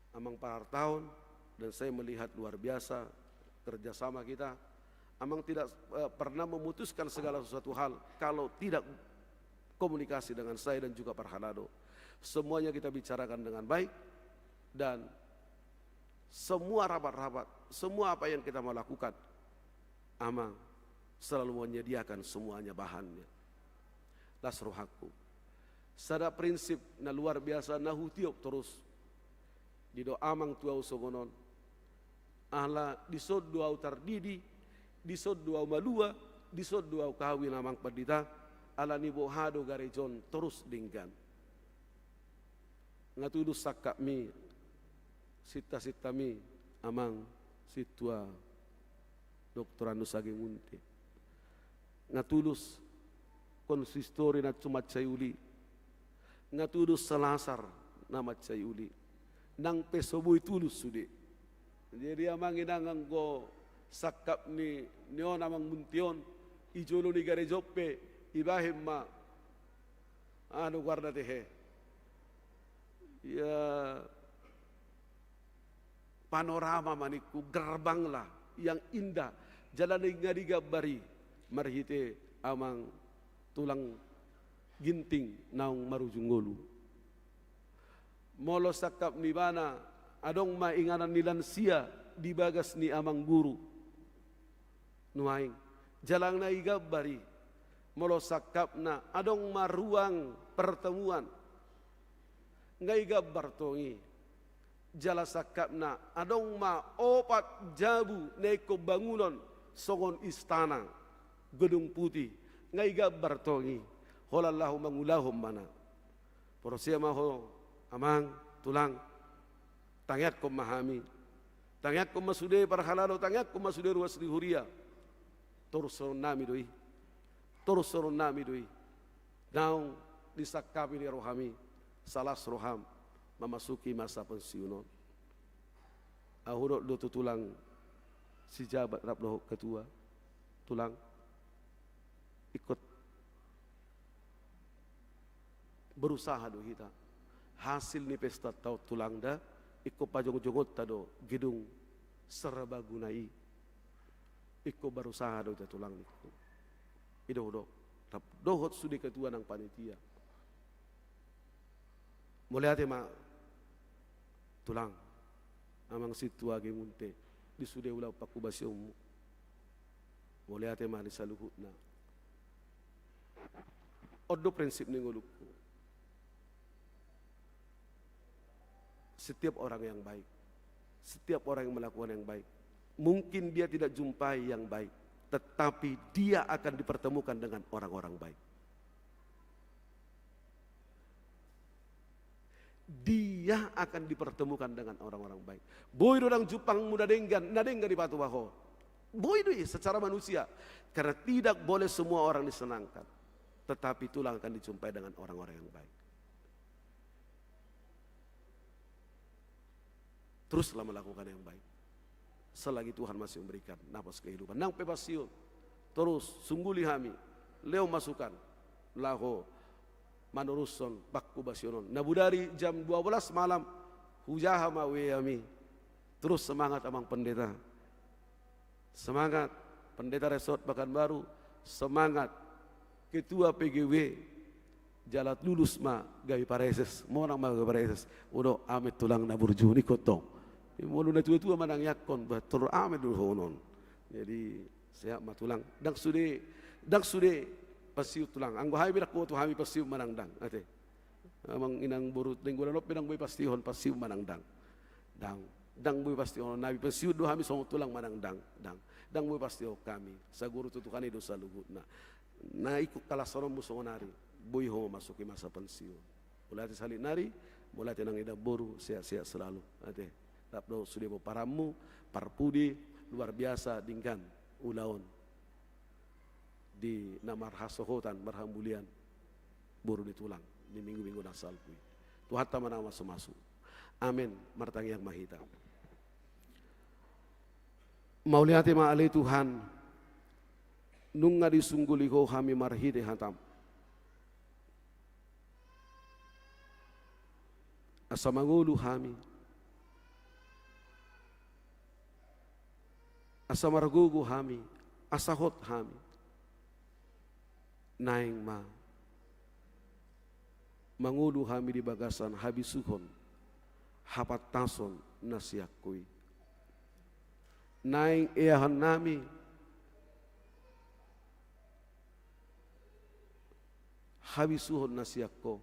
Amang Parhartaon, dan saya melihat luar biasa kerjasama kita. Amang tidak, eh, pernah memutuskan segala sesuatu hal kalau tidak komunikasi dengan saya dan juga Parhalado. Semuanya kita bicarakan dengan baik, dan semua rapat-rapat, semua apa yang kita mau lakukan, Amang selalu menyediakan semuanya bahannya. Las rohangku. Sada prinsip na luar biasa na hutiop torus. Didok amang tu ahu songon on. Ala dison do ahu tardidi, dison do ahu malua, dison do ahu kawin amang pandita, ala niboha do gareja on torus denggan. Nga tulus sangkapmi, sinta-sintami, amang sintua doktor Andus Agemunte. Nga tulus konsistori na so mansai uli. Nga tulus Selasar na mansai uli. Nang pe so boi tulus sude. Jadi amang inang anggo sangkap ni, ni on amang Munte on, i jolo ni gareja on pe, ibahen ma, anu goarna tehe. Ya, panorama ma ningku, gerbanglah yang indah, jala na nga digambari marhite amang tulang Ginting naung marujung ngolu. Molo sangkap ni ibana, adong ma inganan ni lansia di bagas ni amang guru. Nuaeng, jala nga igambar i, molo sangkapna adong ma ruang pertemuan, nga igambar tong i. Jala sangkapna adong ma opat jabu na ingkon bangunon songon istana, gedung putih, nga igambar tong i. Holan laho mangulahon ma na. Porsea ma ho, amang, tulang, tangiangkon ma hami. Tangiangkon ma sude parhalado, tangiangkon ma sude ruas ni huria. Torushononnami do i. Torushononnami do i. Naung disangkapi ni rohami, salas roham, mamasuki masa pensiun on. Ahu dok do tu tulang sijabat rap dohot ketua, tulang, ingkon berusaha do hita. Hasil ni pesta taon tulang da, ingkon pajongjongonta do gedung serbaguna i. Ingkon berusaha do hita tulang ningku. I do ahu dok, rap dohot sude ketua nang panitia. Mauliate ma tulang, amang sintua Gemunte, di sude ulaon panghubasionmu. Mauliate ma di saluhutna. On do prinsip ni ngolungku. Setiap orang yang baik, setiap orang yang melakukan yang baik, Mungkin dia tidak jumpai yang baik, tetapi dia akan dipertemukan dengan orang-orang baik. Dia akan dipertemukan dengan orang-orang baik. Boi do ndang jumpangmu na denggan, na denggan dipatupa ho. Boi do i secara manusia. Karena tidak boleh semua orang disenangkan. Tetapi tulang akan dijumpai dengan orang-orang yang baik. Teruslah melakukan yang baik. Selagi Tuhan masih memberikan napas kehidupan. Nang pe pensiun, terus sungguli hami, lehon masukan, laho manorushon pangkobasion on. Na bodari jam dua belas malam, hujaha ma W A-mi. Terus semangat Amang Pendeta. Semangat Pendeta Resort Pekanbaru, semangat Ketua P G W, jala lulus ma gabe pareses, monang ma gabe pareses. Udo, amen tulang na burju, ingkon tong. Molo na tua-tua manang iangkon, bah, tor amen do dohonon. Jadi, sehat ma tulang. Ndang sude, ndang sude pensiun tulang. Anggo hami ndang huboto hami pensiun manang ndang, ate. Amang inang boru Nainggolan on pe ndang boi pastihon, pensiun manang ndang. Ndang, ndang boi pastihon, na pensiun do hami songon tulang manang ndang, ndang. Ndang boi pastihon hami, saguru tu Tuhan i do saluhutna. Na ingkon halashononmu songon ari, boi ho masuki masa pensiun. Mauliate sahali nari, mauliate nang inang boru, sehat-sehat selalu. Ate, rap dohot sude pomparanmu, parpudi, luar biasa denggan ulaon di na marhasohotan, marhamulian boru ni tulang di minggu-minggu na salpu i. Tuhanta ma na mamasu-masu. Amen. Martangiang ma hita. Mauliate ma ale Tuhan, nunga disungguli Ho hami marhite hataM. Asa mangolu hami, asa margogo hami, asa hot hami. Naeng ma mangolu hami di bagasan habisuhon, hapantason na sian Ho i. Naeng eahon nami habisuhon na sian Ho.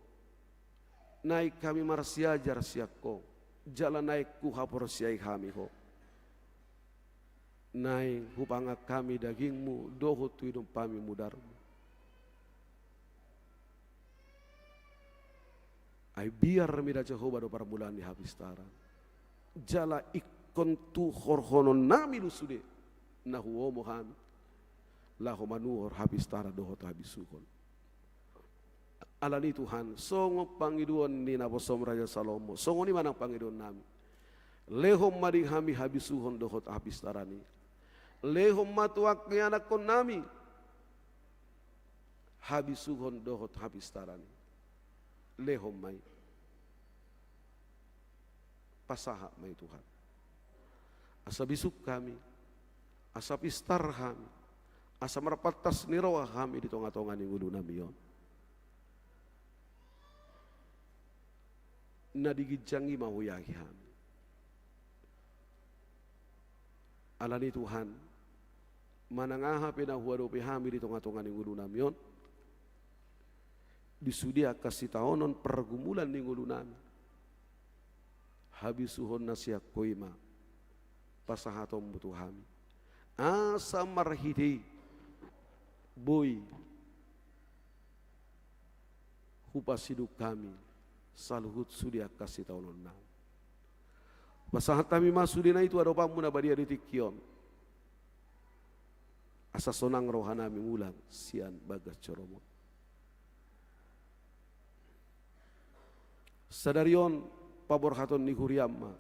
Naeng hami marsiajar sian Ho, jala naeng huhaporseai hami Ho. Naeng hupangan hami dagingMu dohot huinum hami mudarMu. Ai biar mida Jahowa do parmulaan ni hapistaran. Jala ingkon tuhorhonon nami do sude na huomo hami, laho manuhor hapistaran dohot habisuhon. Alani Tuhan, songon pangidoan ni naposoM Raja Salomo, songon i ma nang pangidoan nami. Lehon ma di hami habisuhon dohot hapistaran i. Lehon ma tu angka ianakhon nami habisuhon dohot hapistaran i. Lehon ma i. Pasahat ma i Tuhan. Asa bisuk hami, asa pistar hami, asa marpantas ni roha hami di tonga-tonga ni ngolu nami on. Na di ginjang i ma huiahi hami. Alani Tuhan, manang aha pe na huadopi hami di tonga-tonga ni ngolu nami on, di sude angka sitaonon pargumulan ni ngolu nami, habisuhon na sian Ho i ma pasahatonMu tu hami. Asa marhite i boi hupasidung hami saluhut sude angka sitaonon nami. Pasahat hami ma sudena i tu adopanMu na badia di tingki on. Asa sonang roha nami mulak sian bagas joroM on. Sadari on paborhaton ni huriaM ma,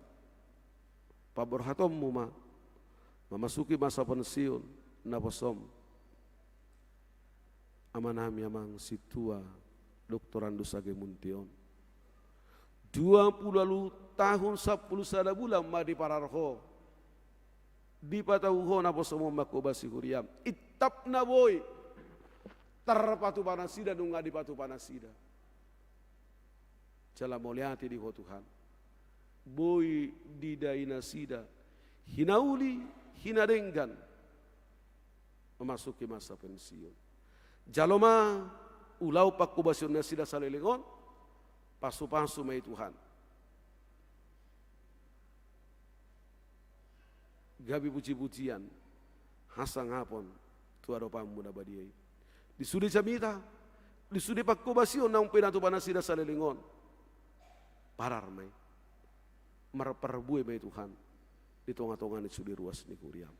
paborhatonMu ma, mamasuki masa pensiun naposoM amanami Amang Sintua Doktorandus Age Munte on. Dua pulu ualu tahun sampulu sada bulan ma diparar Ho, dipatau Ho naposoM on mangkobasi huriaM. Intap na boi tarpatupa nasida, nunga dipatupa nasida. Jala mauliate di Ho Tuhan, boi didai nasida hinauli, hinadenggan, memasuki masa pensiun. Jalo ma ulaon pangkobasion nasida saleleng on, pasu-pasu ma i Tuhan. gabe pujipujian, hasangapon tu adopanmu na badia i. Di sude jamita, di sude panghobasion naung pinatupa nasida saleleng on, parar ma i, marparbue ma i Tuhan di tongatonga ni sude ruas ni huriam.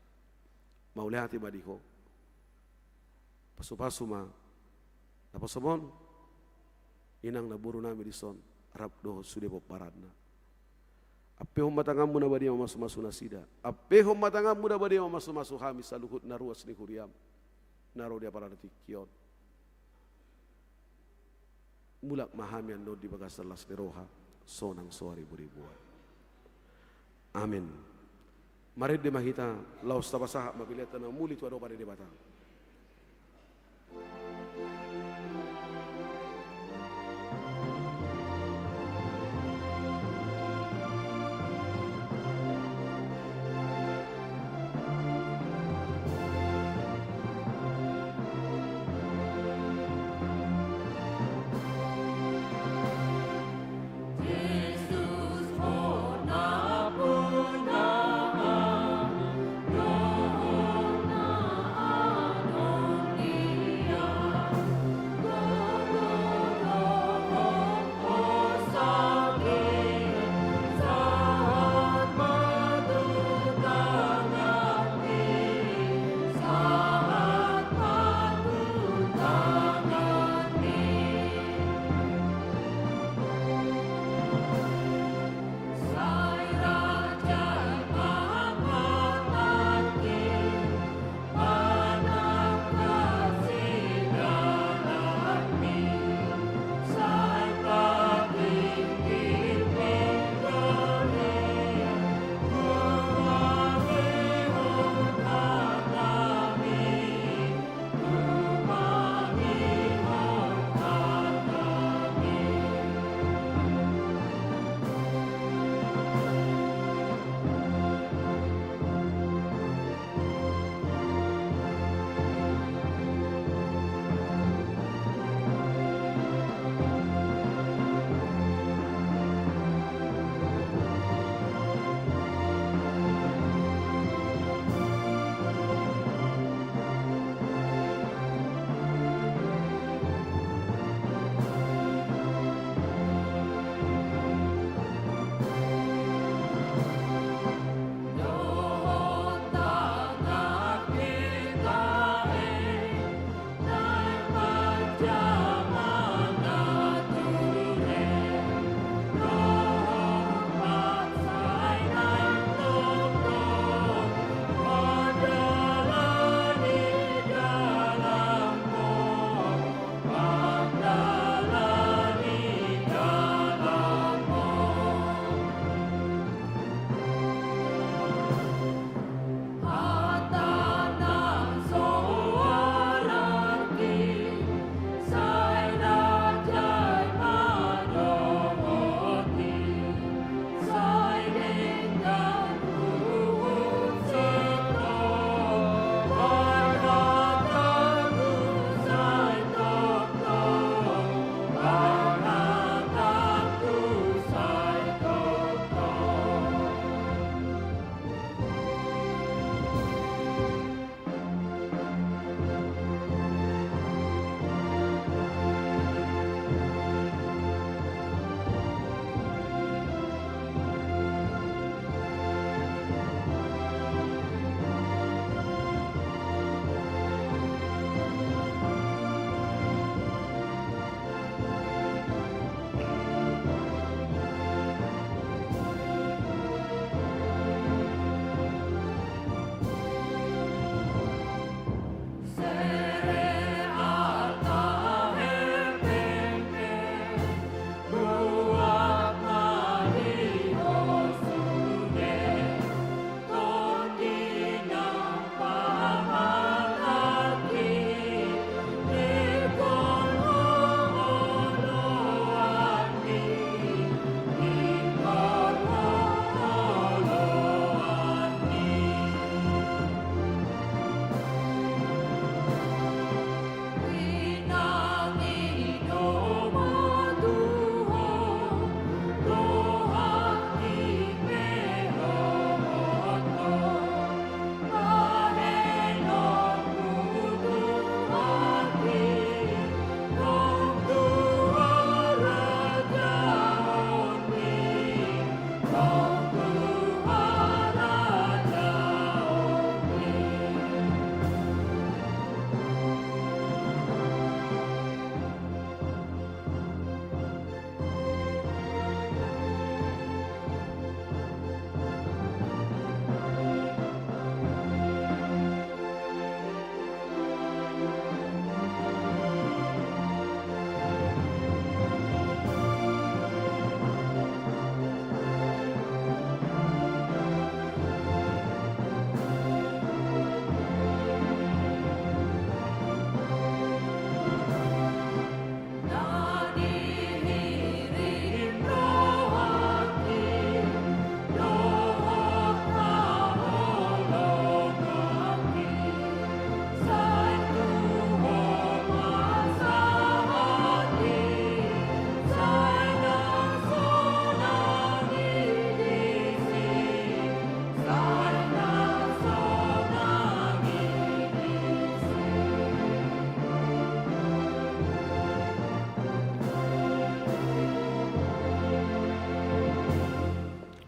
Mauliate ma di Ho. Pasupasu ma naposom on, inang na boru nami dison, rap dohot sude pomparanna. Ampehon ma tanganmu na badia mamasumasu nasida. Ampehon ma tanganmu na badia mamasumasu hami saluhut na ruas ni huriam na ro di apala na tingki on. Mulak ma hami annon di bagasan las ni roha, sonang so ribu-ribuan. Amin. Marende ma hita, laos tapasahat ma pelean na muli tu adopan ni Debata.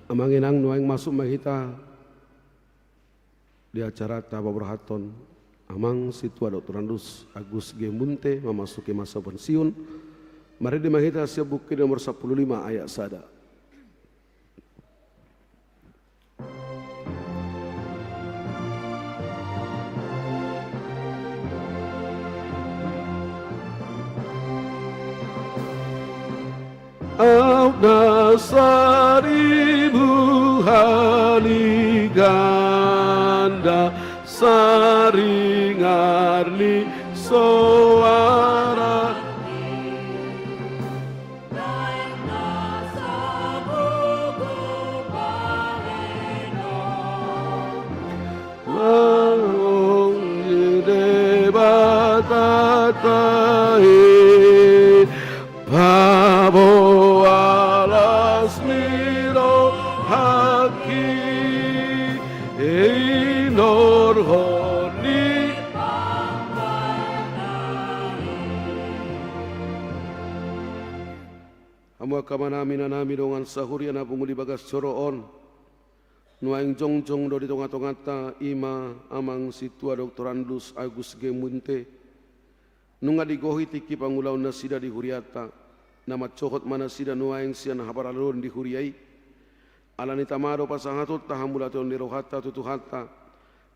Amang inang, nuaeng masuk ma hita di acaranta paborhathon Amang Sintua Doktorandus Agus G. Munthe mamasuki masa pensiun. Marende ma hita sian Buku Ende nomor sampulu lima ayat sada. Aut na saribu hali ganda saringar ni soara. Laung di Debata tahe paboa las ni rohangki, inorhon ni Hamu angka amanami, inanami, dongan sahuria na pungu di bagas joro on, nuaeng jongjong do di tongatonganta i ma Amang Sintua Doktorandus Agus G. Munthe. Nunga digohi tingki pangulaonnasida di hurianta, na mansohot ma nasida nuaeng sian haparhalado di huria i. Alani i tama do pasahatonta hamauliateon ni rohanta tu Tuhanta,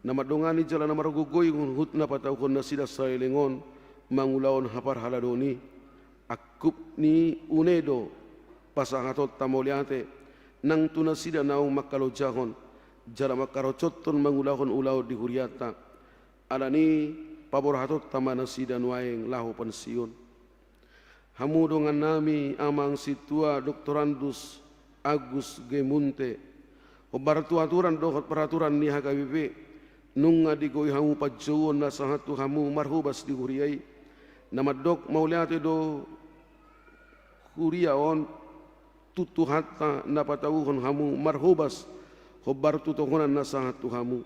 na mandongani jala na margogoi huhut na patauhon nasida saleleng on mangulahon haparhaladoon i. Angkup ni une do pasahatonta mauliate nang tu nasida naung mangkalojahon jala mangkarocothon mangulahon ulaon di hurianta. Alani i paborhatonta ma nasida nuaeng laho pensiun. Hamu dongannami Amang Sintua Doktorandus Agus G. Munthe, hombar tu aturan dohot peraturan ni H K B P, nunga digohi hamu panjouon na sahat tu hamu marhobas di huria i, na mandok mauliate do huria on tu Tuhanta na patauhon hamu marhobas hombar tu tohonan na sahat tu hamu.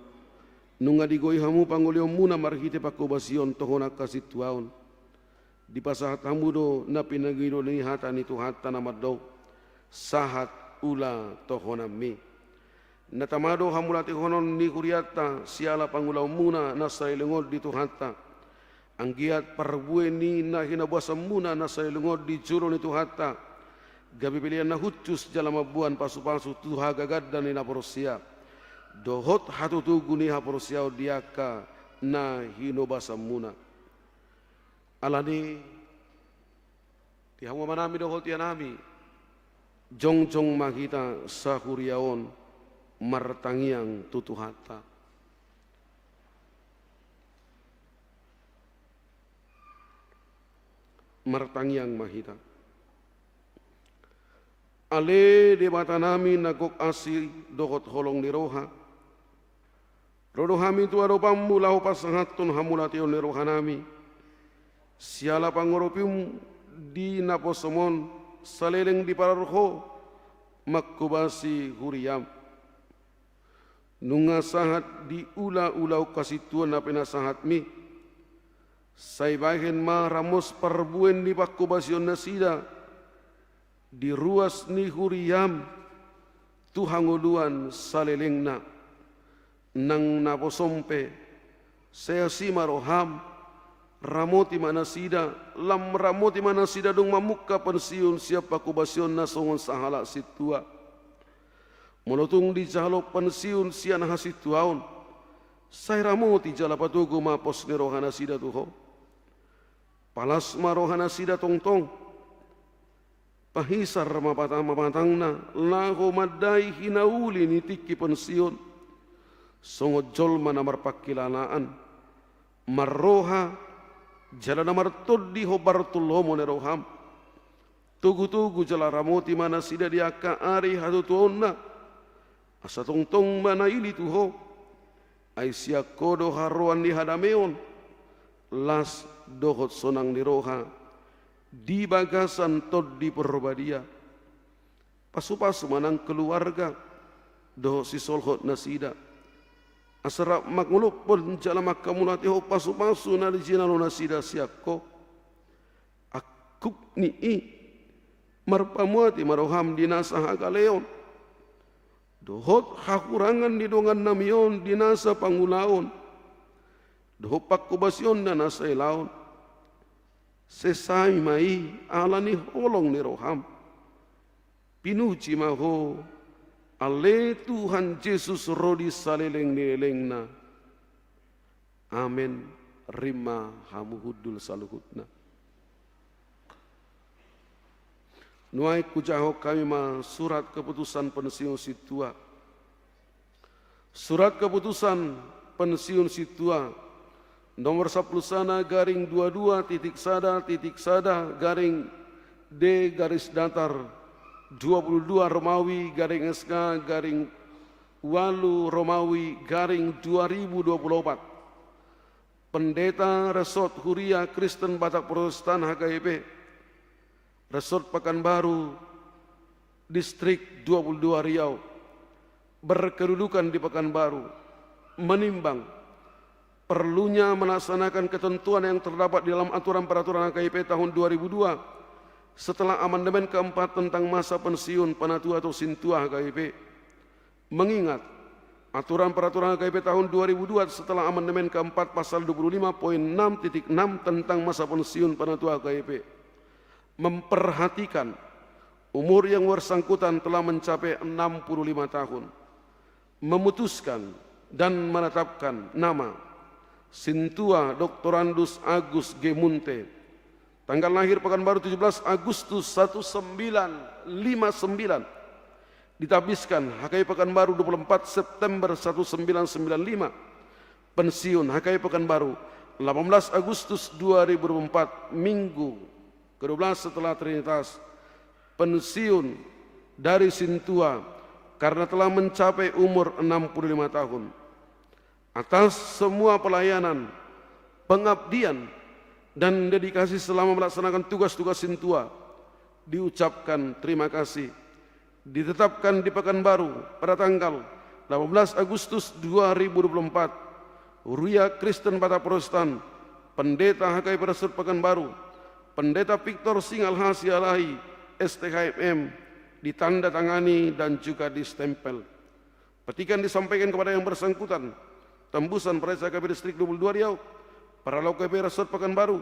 Nunga digohi hamu pangolionmuna marhite panghobasion tohonan hasintuaon. Dipasahat hamu do na pinangido ni hata ni Tuhanta na mandok: Sahat ula tohonanmi. Na tama do hamauliatehonon ni hurianta siala pangulaonmuna na saleleng on di Tuhanta. Anggiat parbue ni na hinabasanmuna na saleleng on di jolo ni Tuhanta gabe pelean na hushus jala mamboan pasupasu tu hagaganna ni na porsea dohot hatotogu ni haporseaon di angka na hinabasanmuna. Alani i, di hamu amanami dohot inanami, jongjong ma hita sahuria on martangiang tu Tuhanta. Martangiang ma hita. Ale Debatanami na gok asi dohot holong ni roha, ro do hami tu adopanmu laho pasahathon hamauliateon ni rohanami siala pangurupimu di naposom on saleleng diparorot Ho manghobasi huriam. Nunga sahat di ulaula hasintuan na pinasahatmi, sai bahen ma ramos parbue ni panghobasion nasida di ruas ni huriam tu hangoluan salelengna. Nang naposom pe, sai asi ma roham, ramoti ma nasida, lam ramoti ma nasida dung mamungka pensiun sian panghobasion na songon sahalak sintua. Molo tung dijalo pensiun sian hasintuaon, sai ramoti jala patogu ma pos ni rohanasida tu Ho. Palas ma rohanasida tongtong. Pahisar ma pata-, ma pamatangna laho mandai hinauli ni tingki pensiun songon jolma na marpangkilalaan, marroha jala na martondi hombar tu lomo ni roham. Togutogu jala ramoti ma nasida di angka ari hatutuonna, asa tongtong ma naili tu Ho. Ai sian Ho do haroroan ni hadameon, las dohot sonang ni roha di bagasan Tondi Parbadia. Pasupasu ma nang keluarga dohot sisolhot nasida, asa rap mangolophon jala manghamauliatehon pasupasu na jinalo nasida sian Ho. Angkup ni i, marpamuati ma roham di nasa hagaleon. dohot hahurangan ni dongan nami on di nasa pangulaon dohot panghobasion na nasa ulaon. Sesai ma i ala ni holong ni roham. Pinuji ma ho, ale Tuhan Jesus, ro di saleleng ni lelengna. Amen. Rim ma hamu hundul saluhutna. Nuaeng hujahahon hami ma surat keputusan pensiun sintua. Surat keputusan pensiun sintua nomor sampulu sada garing dua dua titik sada titik sada garing D garis datar dua puluh dua Romawi garing S K garing ualu Romawi garing dua ribu dua puluh opat. Pendeta Resort Huria Kristen Batak Protestan H K I P, Resort Pekanbaru, Distrik dua puluh dua Riau, berkedudukan di Pekanbaru, menimbang perlunya melaksanakan ketentuan yang terdapat di dalam aturan peraturan H K I P tahun dua ribu dua setelah amandemen keempat tentang masa pensiun penatua atau sintua H K I P. Mengingat aturan peraturan H K I P tahun dua ribu dua setelah amandemen keempat pasal dua puluh lima poin enam titik enam tentang masa pensiun penatua H K I P memperhatikan umur yang bersangkutan telah mencapai enam puluh lima tahun, memutuskan dan menetapkan nama Sintua Doktorandus Agus G. Munte, tanggal lahir Pekanbaru tujuh belas Agustus seribu sembilan ratus lima puluh sembilan, ditabiskan H K I Pekanbaru dua puluh empat September seribu sembilan ratus sembilan puluh lima, pensiun H K I Pekanbaru delapan belas Agustus dua ribu dua puluh empat, Minggu kedua belas setelah Trinitas, pensiun dari sintua karena telah mencapai umur enam puluh lima tahun. Atas semua pelayanan, pengabdian, dan dedikasi selama melaksanakan tugas-tugas sintua, diucapkan terima kasih. Ditetapkan di Pekanbaru pada tanggal delapan belas Agustus dua ribu dua puluh empat, Huria Kristen Batak Protestan, Pendeta H K I P Resort Pekanbaru, Pendeta Victor Singal H Sialahi, S T H M M, ditandatangani dan juga distempel. Petikan disampaikan kepada yang bersangkutan, Tembusan Praja H K I P Distrik dua puluh dua Riau, Paralok H K I P Resort Pekanbaru,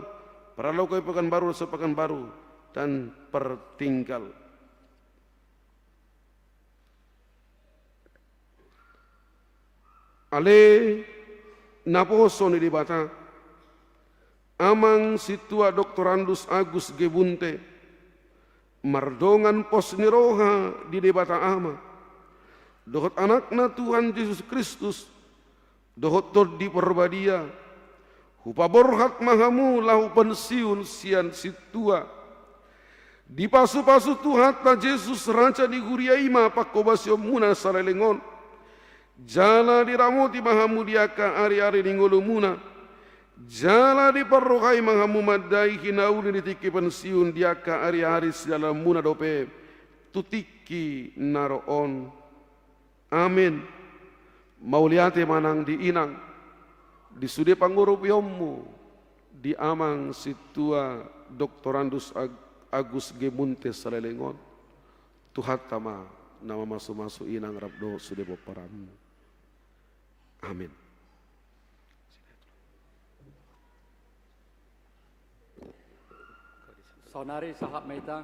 Paralok H K I P Pekanbaru Resort Pekanbaru, dan Pertinggal. Ale naposo ni Debata, Amang Sintua Doktorandus Agus G. Munte, mardongan pos ni roha di Debata Ama dohot Anakna Tuhan Jesus Kristus dohot Tondi Parbadia, hupaborhat ma hamu laho pensiun sian sintua. Dipasupasu Tuhanta Jesus, Raja ni Huria i ma panghobasionmuna saleleng on. Jala diramoti ma hamu di angka ariari ni ngolumuna. Jala diparrohai ma hamu mandai hinauli ni tingki pensiun di angka ariari sidalanmuna dope tu tingki na ro on. Amin. Mauliate ma nang di inang, di sude pangurupianmu, di Amang Sintua Doktorandus Ag-, Agus G. Munte saleleng on. Tuhanta ma na mamasumasu inang rap dohot sude pomparanmu. Amin. Saonari sahat ma hita,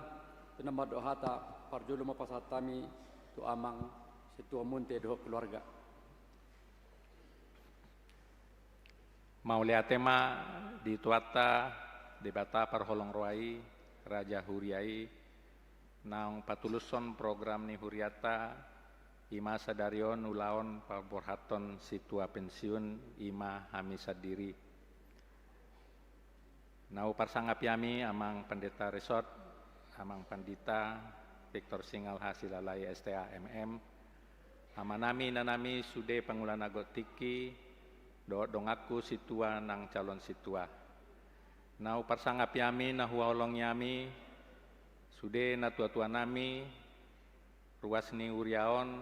tu na mandok hata, parjolo ma pasahat hami tu Amang Sintua Munte dohot keluarga. Mauliate ma di Tuhanta Debata parholong roha i, Raja Huria i, naung patulushon program ni hurianta, i ma sadari on ulaon paborhathon sintua pensiun, i ma hami sandiri. Na huparsangapi hami Amang Pandita Resort, Amang Pandita Victor Singal H Sialahi S T A M M, amanami, inanami, sude pangula na gok tingki, dohot donganku sintua nang calon sintua. Na huparsangapi hami, na huhaholongi hami, sude natuatuanami, ruas ni huria on,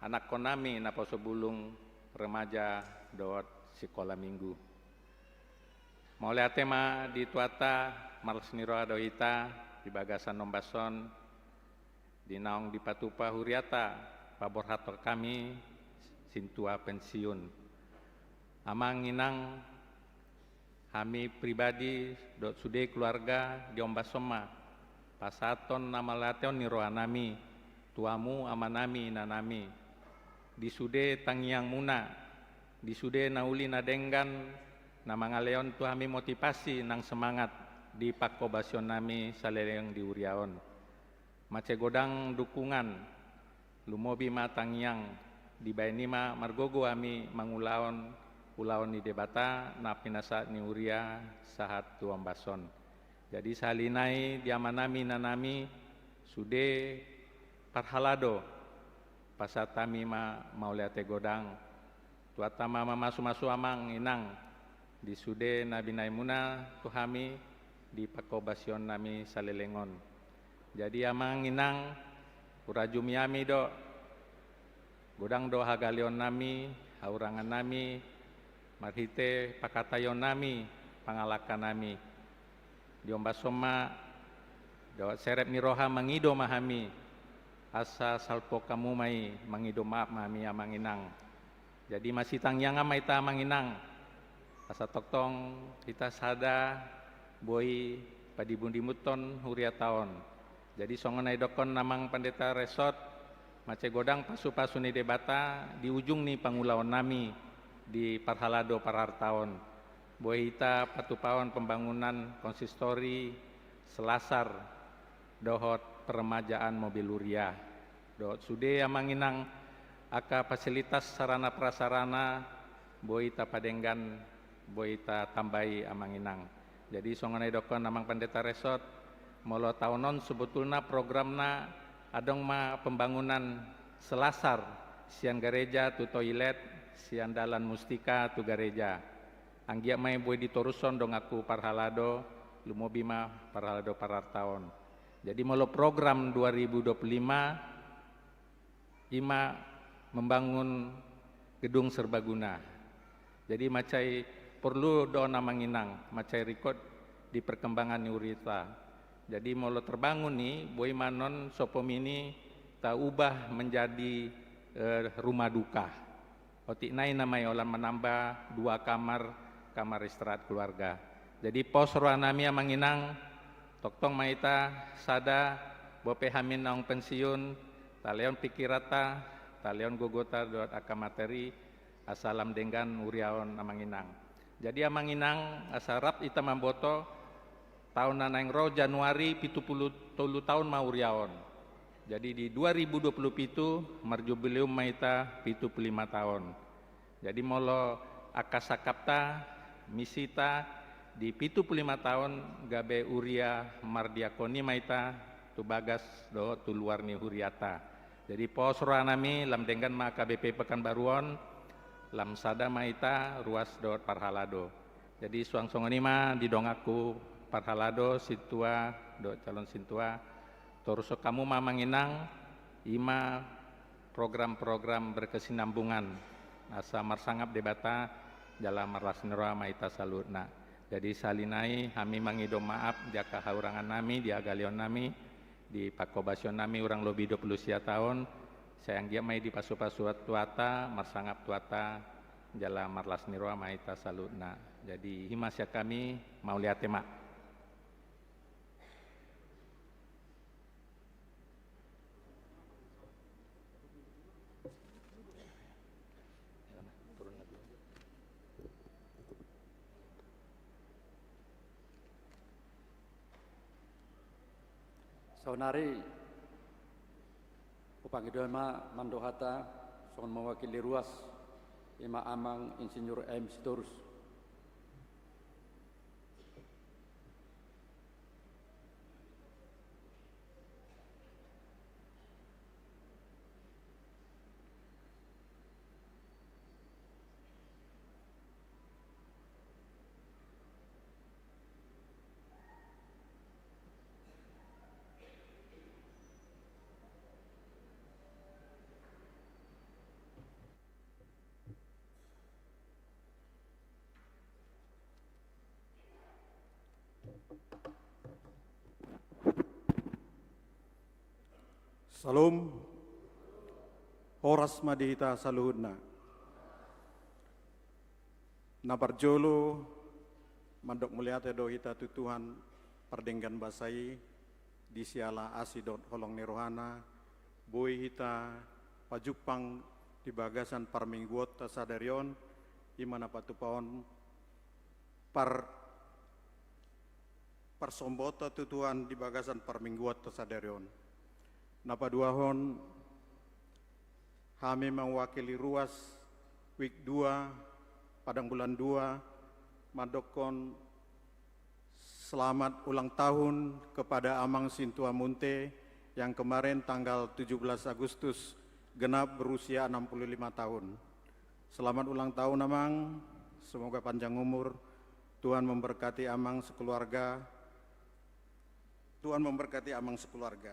anakkonnami naposo bulung, remaja dohot sikola minggu. Mauliate ma di Tuhanta, marlas ni roha do hita di bagasan ombas on, di naung dipatupa hurianta paborhathon hami sintua pensiun. Amang inang, hami pribadi dohot sude keluarga diombashon ma pasahathon na mauliateon ni rohanami tu hamu amanami inanami, di sude tangiangmuna, di sude na uli na denggan na mangalehon tu hami motivasi nang semangat di pangkobasionnami saleleng di huria on. Mansai godang dukungan, lumobi ma tangiang, dibahen i ma margogo hami mangulahon ulaon ni Debata na pinasahat ni huria sahat tu ombas on. Jadi sahali nai di amanami inanami, sude parhalado, pasahat hami ma mauliate godang. Tuhanta ma mamasumasu amang inang di sude na binahenmuna tu hami di pangkobasionnami saleleng on. Jadi amang inang, hurajumi hami do, godang do hagaleonnami, hahurangannami, marhite panghataionami, pangalangkanami. Diombashon ma dohot serep ni roha mangido ma hami, asa salpuhon hamu ma i, mangido maaf ma hami amang inang. Jadi masitangiangan ma hita amang inang, asa tongtong hita sada boi padibundibuthon huriata on. Jadi songon na didokkon amang Pandita Resot, mansai godang pasupasu ni Debata di ujung ni pangulaonnami di parhalado pararta on. Boi hita patupahon pembangunan konsistori, selasar, dohot peremajaan mobil huria. Dohot sude amang inang, angka fasilitas sarana prasarana boi tapadenggan, boi tatambai amang inang. Jadi songon na didokkon amang Pandita Resot, molo taon on sebetulna programna adong ma pembangunan selasar sian gareja tu toilet, sian dalan Mustika tu gareja. Anggiat ma i boi ditorushon donganku parhalado, lumobi ma parhalado pararta on. Jadi molo program dua ribu dua puluh lima, i ma membangun gedung serbaguna. Jadi mansai porlu do on amang inang, mansai rikot di perkembangan ni huriata. Jadi molo terbangun i, boi ma annon sopo mini taubah menjadi, eh, rumah duka. Otik nai nama i holan manamba dua kamar, kamar istirahat keluarga. Jadi pos rohanami amang inang, tongtong ma hita sada, boi pe hami naung pensiun, talehon pikiranta, talehon gogota dohot angka materi, asa lam denggan huria on amang inang. Jadi amang inang, asa rap hita mamboto, taon na naeng ro Januari pitu pulu tolu taon ma huria on. Jadi di dua ribu dua pulu pitu marjubileum ma hita pitu pulu lima taon. Jadi molo angka sangkapta, misita di pitu pulu lima taon gabe huria mardiakoni ma hita tu bagas dohot tu luar ni huriata. Jadi pos rohanami, lam denggan ma K B P Pekanbaru on, lam sada ma hita ruas dohot parhalado. Jadi suang songon i ma di donganku parhalado, sintua dohot calon sintua, torushon hamu ma amang inang, i ma program-program berkesinambungan, asa marsangap Debata jala marlas ni roha ma hita saluhutna. Jadi sahali nai hami mangido maaf di angka hahurangannami, di hagaleonnami, di pangkobasionnami hurang lobi dua pulu sia taon, sai anggiat ma i dipasupasu Tuhanta, marsangap Tuhanta jala marlas ni roha ma hita saluhutna. Jadi i ma sian hami, mauliate ma. Saonari hupangido ma mandok hata songon mewakili ruas, i ma Amang Insinyur M Sitorus. Syalom. Horas ma di hita saluhutna. Na parjolo, mandok mauliate do hita tu Tuhan pardenggan basa i, di siala asi dohot holong ni rohana, boi hita pajumpang di bagasan parmingguonta sadari on, i ma na patupahon par parsombaonta tu Tuhan di bagasan parmingguonta sadari on. Na paduahon, hami mewakili ruas Wik dua, Padang Bulan dua, mandokkon selamat ulang tahun kepada Amang Sintua Munte yang kemarin tanggal tujuh belas Agustus genap berusia enam puluh lima tahun. Selamat ulang tahun, Amang. Semoga panjang umur. Tuhan memberkati Amang sekeluarga. Tuhan memberkati Amang sekeluarga.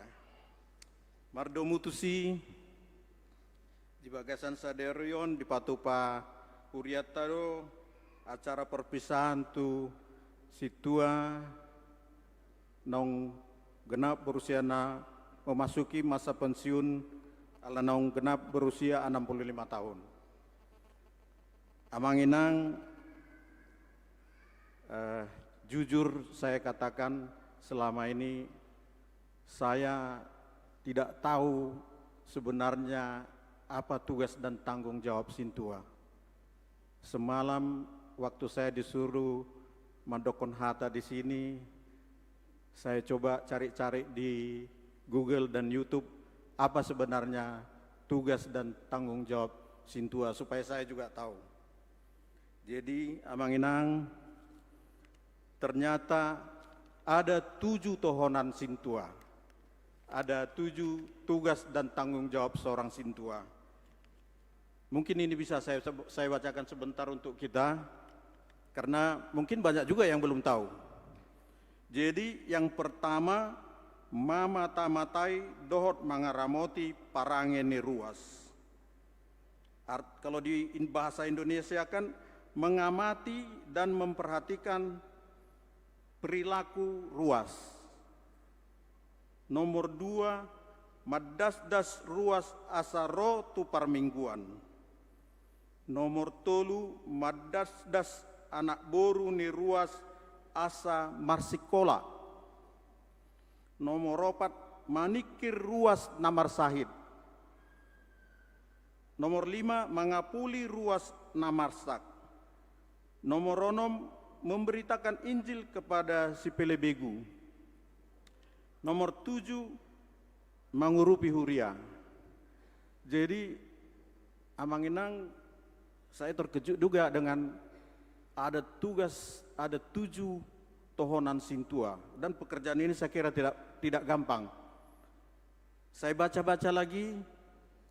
Mardomu tusi, di bagasan sadari on dipatupa hurianta do acara perpisahan tu sintua naung genap berusia na memasuki masa pensiun, ala naung genap berusia enam puluh lima tahun. Amang Inang, eh, jujur saya katakan, selama ini saya tidak tahu sebenarnya apa tugas dan tanggung jawab sintua. Semalam waktu saya disuruh mandokkon hata di sini, saya coba cari-cari di Google dan YouTube, apa sebenarnya tugas dan tanggung jawab sintua, supaya saya juga tahu. Jadi, Amang Inang, ternyata ada tujuh tohonan sintua. Ada tujuh tugas dan tanggung jawab seorang sintua. Mungkin ini bisa saya, saya bacakan sebentar untuk kita, karena mungkin banyak juga yang belum tahu. Jadi, yang pertama, mamata-matai dohot mangaramoti parange ni ruas. Art-, kalau di in-, bahasa Indonesia kan mengamati dan memperhatikan perilaku ruas. Nomor dua, mandasdas ruas asa ro tu parmingguan. Nomor tolu, mandasdas anak boru ni ruas asa marsikola. Nomor opat, maningkir ruas na marsahit. Nomor lima, mangapuli ruas na marsak. Nomor onom, memberitakan Injil kepada si pelebegu. Nomor tujuh, mangurupi huria. Jadi, Amang Inang, saya terkejut juga dengan ada tugas, ada tujuh tohonan sintua. Dan pekerjaan ini saya kira tidak, tidak gampang. Saya baca-baca lagi,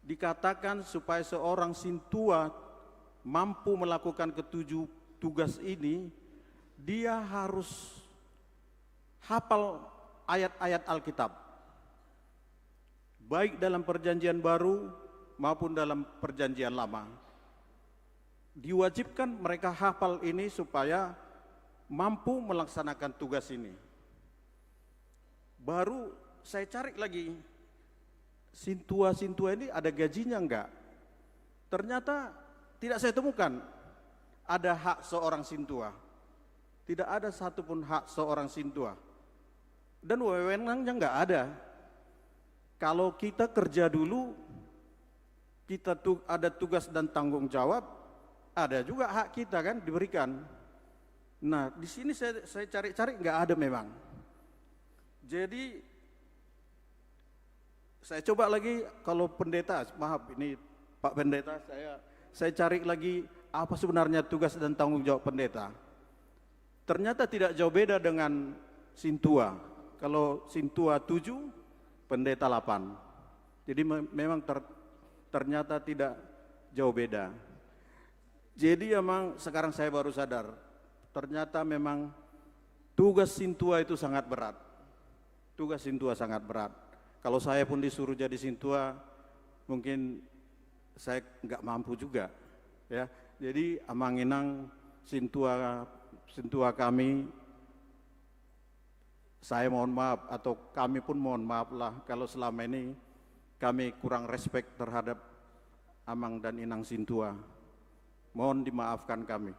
dikatakan supaya seorang sintua mampu melakukan ketujuh tugas ini, dia harus hafal ayat-ayat Alkitab, baik dalam Perjanjian Baru maupun dalam Perjanjian Lama. Diwajibkan mereka hafal ini supaya mampu melaksanakan tugas ini. Baru saya cari lagi, sintua-sintua ini ada gajinya enggak? Ternyata tidak saya temukan ada hak seorang sintua. Tidak ada satupun hak seorang sintua. Dan wewenangnya enggak ada. Kalau kita kerja dulu, kita tu-, ada tugas dan tanggung jawab, ada juga hak kita kan diberikan. Nah, di sini saya, saya cari-cari enggak ada memang. Jadi, saya coba lagi, kalau pendeta, maaf, ini Pak Pendeta, saya, saya cari lagi apa sebenarnya tugas dan tanggung jawab pendeta. Ternyata tidak jauh beda dengan sintua. Kalau sintua tujuh, pendeta delapan. Jadi me-, memang ter-, ternyata tidak jauh beda. Jadi emang sekarang saya baru sadar, ternyata memang tugas sintua itu sangat berat. Tugas sintua sangat berat. Kalau saya pun disuruh jadi sintua, mungkin saya nggak mampu juga, ya. Jadi, Amang Inang, sintua, sintua kami, saya mohon maaf, atau kami pun mohon maaf lah, kalau selama ini kami kurang respect terhadap Amang dan Inang Sintua. Mohon dimaafkan kami.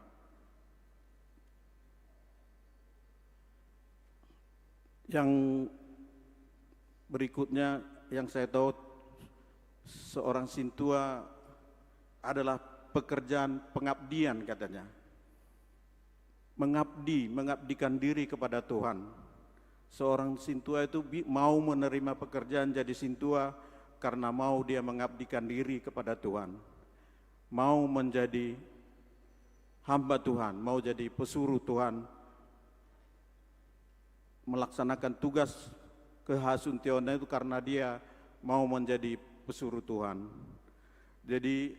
Yang berikutnya yang saya tahu, seorang sintua adalah pekerjaan pengabdian, katanya. Mengabdi, mengabdikan diri kepada Tuhan. Seorang sintua itu bi-, mau menerima pekerjaan jadi sintua karena mau dia mengabdikan diri kepada Tuhan. Mau menjadi hamba Tuhan, mau jadi pesuruh Tuhan, melaksanakan tugas kehasuntionnya itu karena dia mau menjadi pesuruh Tuhan. Jadi,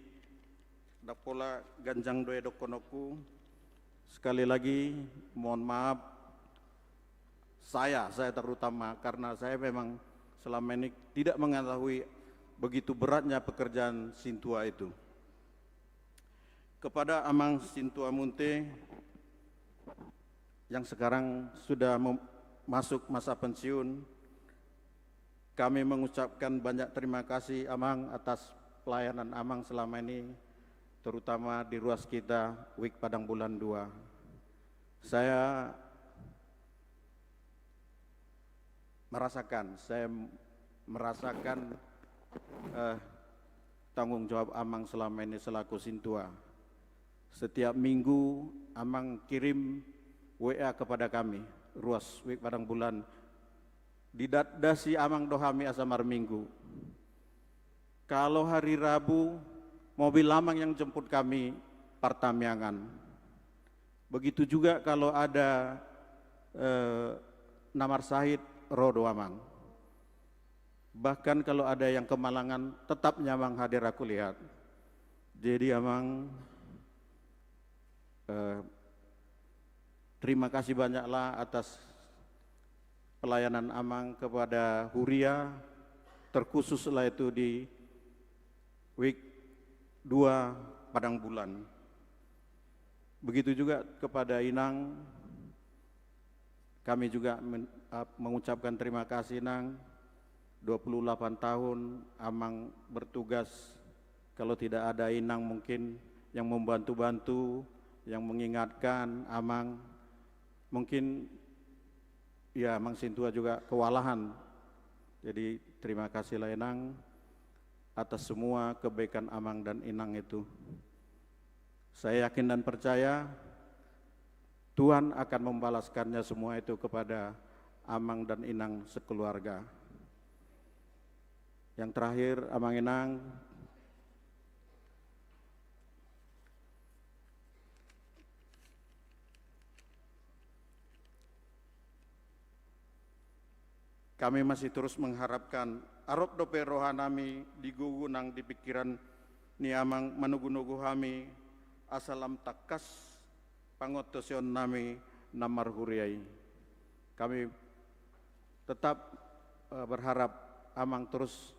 ndang pola ganjang do i dohononku. Sekali lagi, mohon maaf, saya, saya terutama, karena saya memang selama ini tidak mengetahui begitu beratnya pekerjaan sintua itu. Kepada Amang Sintua Munte yang sekarang sudah mem-, masuk masa pensiun, kami mengucapkan banyak terima kasih, Amang, atas pelayanan Amang selama ini, terutama di ruas kita, Wijk Padang Bulan dua. Saya merasakan, saya merasakan, eh, tanggung jawab Amang selama ini selaku sintua. Setiap minggu, Amang kirim W A kepada kami, ruas Wijk Padang Bulan. Didatasi Amang do hami asa marminggu. Kalau hari Rabu, mobil Amang yang jemput kami, partamiangan. Begitu juga kalau ada, eh, na marsahit, ro do Amang. Bahkan kalau ada yang kemalangan, tetap nian Amang hadir, aku lihat. Jadi, Amang, eh, terima kasih banyaklah atas pelayanan Amang kepada huria, terkhususlah itu di Wijk dua Padang Bulan. Begitu juga kepada Inang, kami juga men-, ap-, mengucapkan terima kasih, Nang. Dua puluh delapan tahun Amang bertugas, kalau tidak ada Inang mungkin yang membantu-bantu, yang mengingatkan Amang, mungkin, ya, Amang Sintua juga kewalahan. Jadi, terima kasihlah, Inang, atas semua kebaikan Amang dan Inang itu. Saya yakin dan percaya Tuhan akan membalaskannya semua itu kepada Amang dan Inang sekeluarga. Yang terakhir, Amang Inang, kami masih terus mengharapkan, arop dope rohanami di gogo nang di pingkiran ni Amang manogunogu hami, asa lam tangkas pangantusionnami na marhuria i. Kami tetap, eh, berharap Amang terus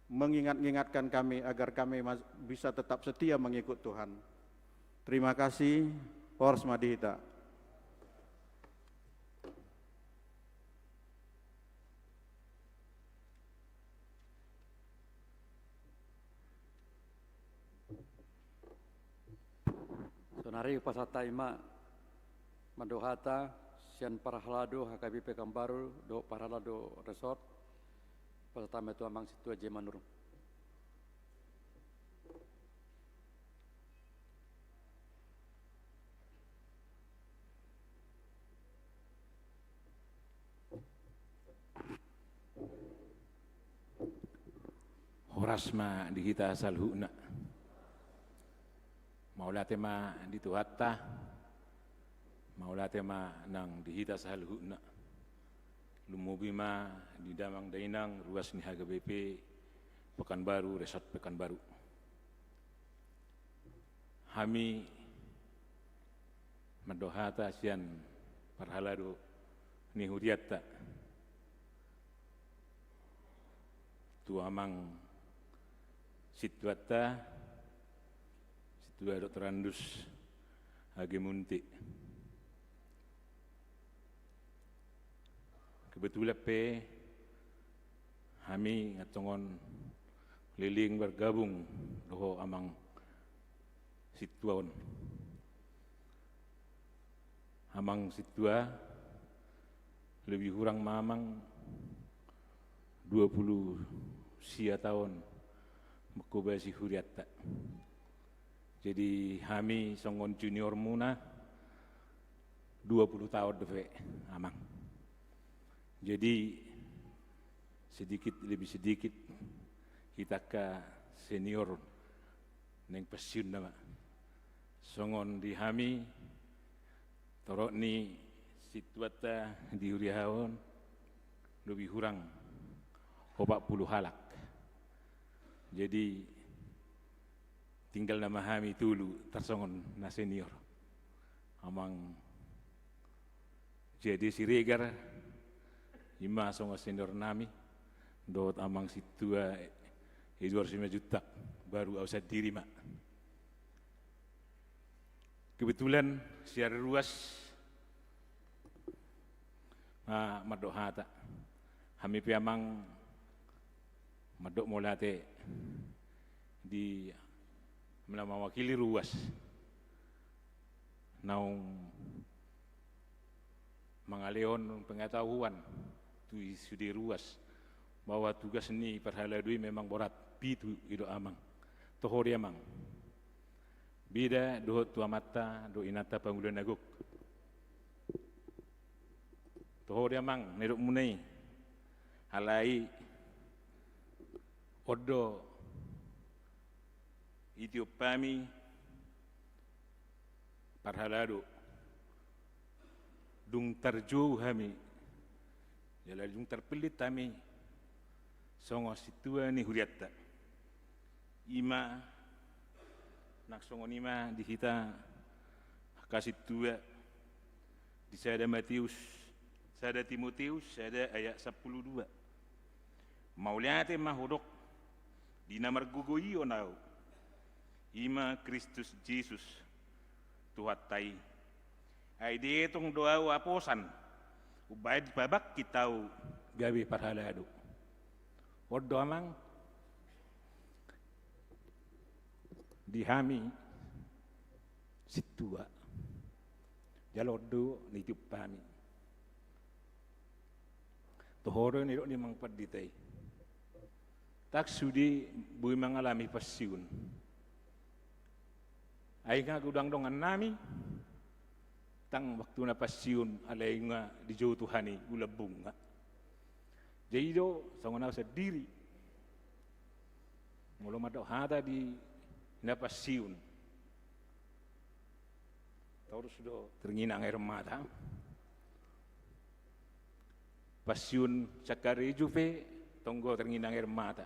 mengingat-ingatkan kami agar kami mas-, bisa tetap setia mengikut Tuhan. Terima kasih, horas ma di hita. Sonari hupasahat hami ma mandok hata sian parhalado H K B P Pekanbaru dohot parhalado resort, hupasahat hami tu Amang Sintua J. Manurung. Horas ma di hita saluhutna. Mauliate ma di Tuhanta, mauliate ma nang di hita saluhutna. Lumobi ma di damang dainang ruas ni H K B P Pekanbaru, Resort Pekanbaru. Hami mandok hata sian parhalado ni hurianta tu Amang Sintuanta, Sintua Doktorandus H G Munte. Kebetulan pe hami nga tongon Leleng bergabung dohot amang sintua on. Amang sintua, lebih hurang ma amang dua puluh sia taon mangkobasi hurianta. Jadi hami songon juniormuna dua puluh taon dope amang. Jadi sedikit lebih sedikit hita angka senior naeng pensiun nama. Songon di hami torop ni sintuanta di huria on lebih hurang opat puluh halak. Jadi tinggal nama hami tolu tarsongon na senior. Amang J D Siregar, ima songon senior nami, dohot amang sintua Edward Simanjuntak, baru au sandiri ma. Kebetulan sian ruas ma mandok hata. Hami pe amang mandok mauliate di na mewakili ruas naung mangalehon pengetahuan tu sude ruas bahwa tugas ni parhalado i memang borat. Pitu i do amang. Toho do i amang. Beda dohot tu amanta dohot inanta pangula na gok. Toho do i amang na didokmuna i. Alai on do i tiop hami parhalado dung tarjou hami jala dung tarpillit hami songon sintua ni hurianta. Ima nang songon i ma di hita angka sintua di sada Mateus, sada Timoteus sada ayat sampulu dua. Mauliate ma hudok di na margogoion au, ima Kristus Jesus Tuhanta i. Ai dietong do au aposan umbahen dipabangkit au gabe parhalado. On do amang di hami sintua. Jala on do na tiop hami. Toho do na didok ni amang pandita i. Ndang sude boi mangalami pensiun. Ai nga godang dongan nami, ndang waktu na pensiun alai nga dijou Tuhan i ulang bunga. Jadi do songon au sandiri molo mandok hata di na pensiun. Torus do teringinang air mata. Pensiun sakarejo pe tong do teringinang air mata.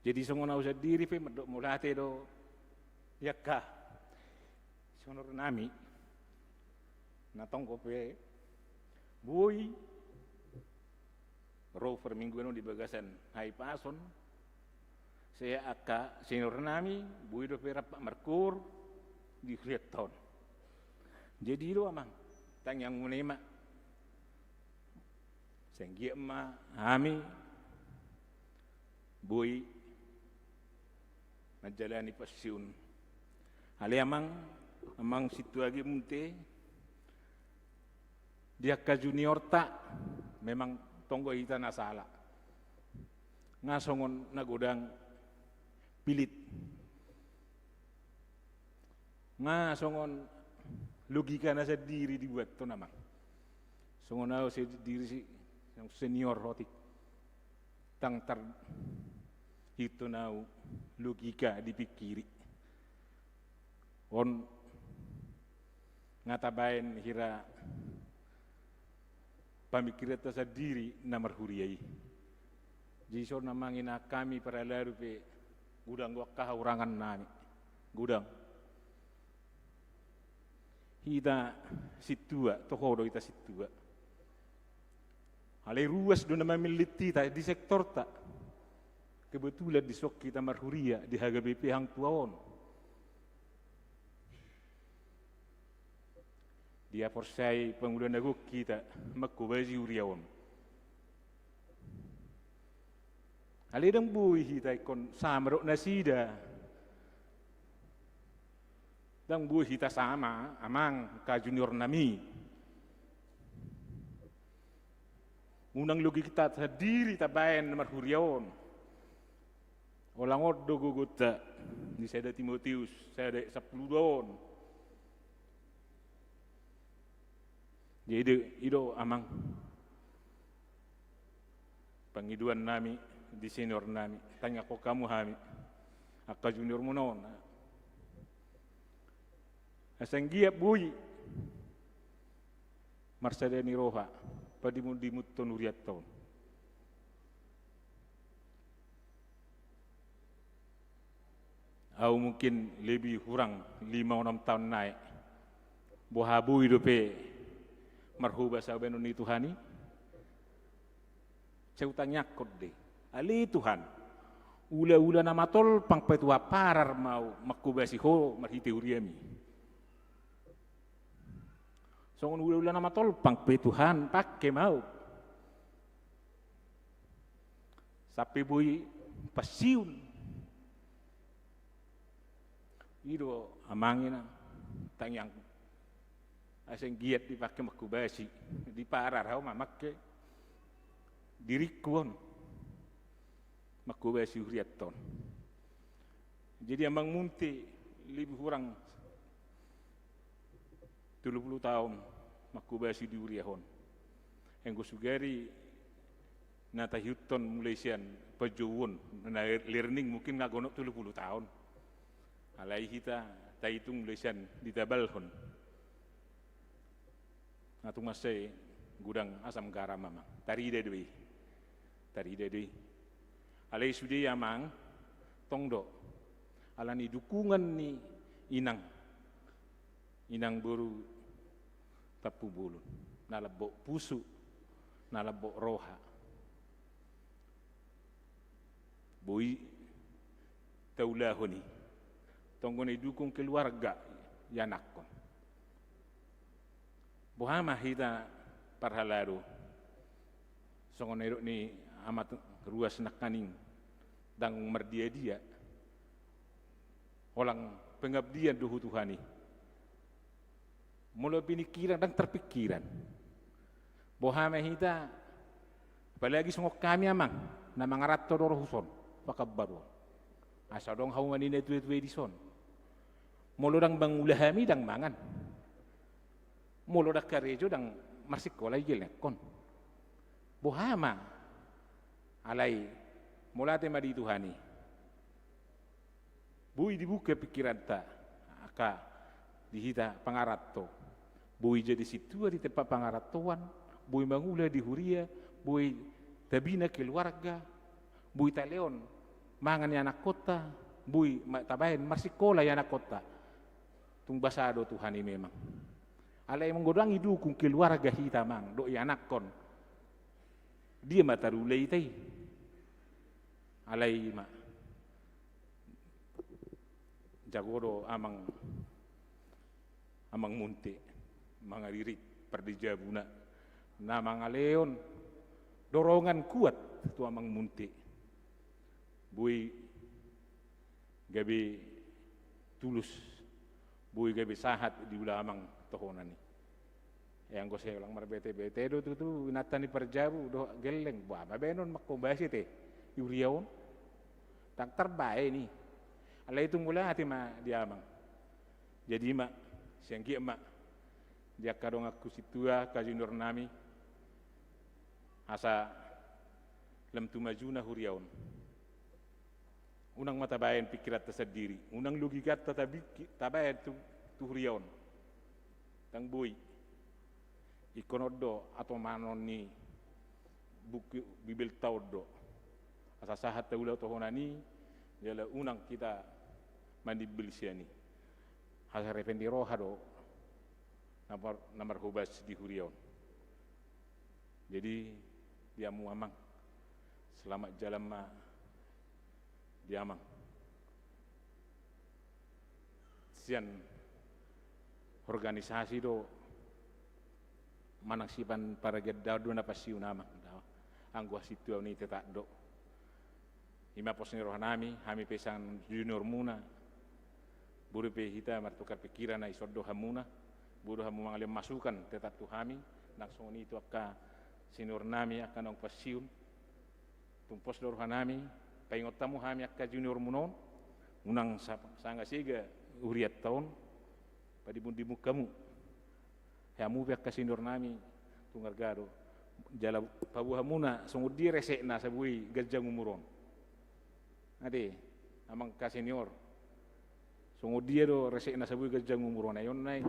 Jadi songon au sandiri pe mandok mauliate do di angka senior nami na tong do pe boi ro parmingguan on di bagasan hahipason. Sai angka senior nami boi dope rap markoor di hurianta on. Jadi do amang, tangiangmuna i ma. Sai anggiat ma hami boi manjalani pensiun. Alai amang, amang sintua, age muse di angka juniorta memang tong do hita na sala. Nga songon na godang pilit. Nga songon logika na sandiri dibuathon amang. Songon au sandiri si senior otik. Ndang tarhitung au logika dipingkiri. On nga tabaen hira pamingkiranta sandiri na marhuria i. Jadi songon na manginan hami parhalado pe godang do angka hahurangan nami. Godang. Hita sintua, toho do hita sintua. Alai ruas do na mamillit hita di sektorta. Kebetulan dison hita marhuria di H K B P Hang Tuaon. Diaporsai pangula na gok hita mangkobasi huria on. Alai ndang boi hita ingkon sama dohot nasida. Ndang boi hita sama, amang, angka junior nami. Unang logi hita sandiri tabaen marhuria on. Holan on do gogonta di sada Timoteus, sada sampulu dua on. Jadi, i do, amang, pangidoan nami di senior nami, tangiangkon hamu hami, angka junior muna on. Asa anggiat boi marsada ni roha, padimun-dimunhon hurianta on. Au mungkin lebih kurang lima onom taon nai. Boha boi dope marhobas au baenon ni Tuhan i? Sai hutangiangkon do i. Ale Tuhan, ula-ula na matolpang pe tu amparar ma au manghobasi Ho marhite huriami. Songon ula-ula na matolpang pe Tuhan, pangke ma au. Sampe boi pensiun. I do amang, inang, tangiang. Asa anggiat dipangke manghobasi, diparar au ma pangke diringku on manghobasi hurianta on. Jadi amang Munte lebih kurang tolu pulu taon manghobasi di huria on. Anggo sugari na taihuthon mulai sian panjouon, na learning mungkin nga gonok tolu pulu taon. Alai hita taitung mulai sian ditabalhon. Nga tung mansai godang asam garam, amang. Tarida do i. Tarida do i. Alai sude i, amang, tong do. Alani dukungan ni inang. Inang boru Tampubolon. Na lambok pusu. Na lambok roha. Boi taulahon i. Tong do na didukung keluarga ianakhon. Boha ma hita parhalado. Songon na nidok ni amak ruas nangkaning, ndang mardia-dia. Holan pengabdian do tu Tuhan i. Molo pinikkiran, ndang terpikkiran. Boha ma hita, apalagi songon hami, amang, na mangaranto do roha tu son, Pekanbaru on. Asa adong hauma ni natua-tua i dison. Molo ndang mangula hami, ndang mangan. Molo ndang karejo, ndang marsikola i gellengkon. Boha ma? Alai mauliate ma di Tuhan i. Boi dibuka pingkiranta, angka di hita pangaranto. Boi jadi sintua di tempat pangarantoan, boi mangula di huria, boi tabina keluarga, boi talehon mangan ianakhonta, boi ma-, tabaen marsikola ianakhonta. Tung basa do Tuhan i memang. Alai molo ndang didukung keluarga hita, amang, dohot ianakhon, dia ma tarula hita i? Alai ma. Jago do amang, amang Munte, mangaririt pardijabuna, na mangalehon dorongan kuat tu amang Munte. Boi gabe tulus, boi gabe sahat diula amang tohonan i. E, anggo sai holan marbete-bete do tutu inanta ni parjabu dohot gelleng, boha ma baenon manghobasi ate di huria on? Ndang tarbaen i. Alai tung mauliate ma di amang. Jadi ma, sai anggiat ma di angka donganku sintua, angka junior nami, asa lam tu majuna huria on. Unang ma tabaen pingkiranta sandiri, unang logikanta tabiki-, tabaen tu, tu huria on. Ndang boi. Ingkon on do atomanon ni buku Bibelta on do. Asa sahat taula tohonan i, jala unang hita manimbil sian i. Hasaripen ni roha do na mar-, na marhobas di huria on. Jadi, di hamu amang, selamat jalan ma di amang. Sian organisasi do manang sian paragendaan do na pensiun, amang. Anggo hasintuaon i tetap do. I ma pos ni rohanami, hami pe sian juniormuna. Boi dope hita martukar pikiran na ison do hamuna. Boi do hamu mangalehon masukan tetap tu hami, nang songon i tu angka seniornami angka naung pensiun. Tung pos do rohanami, paingot hamu hami angka juniormuna on, unang sa-, sanga sega hurianta on, padimbundimbung hamu. Hamu pe angka seniornami, tung arga do. Jala paboa hamuna songon dia resekna asa boi ganjang umur on. Ate, amang angka senior. Songon dia do resekna asa boi ganjang umur on, ai on nai.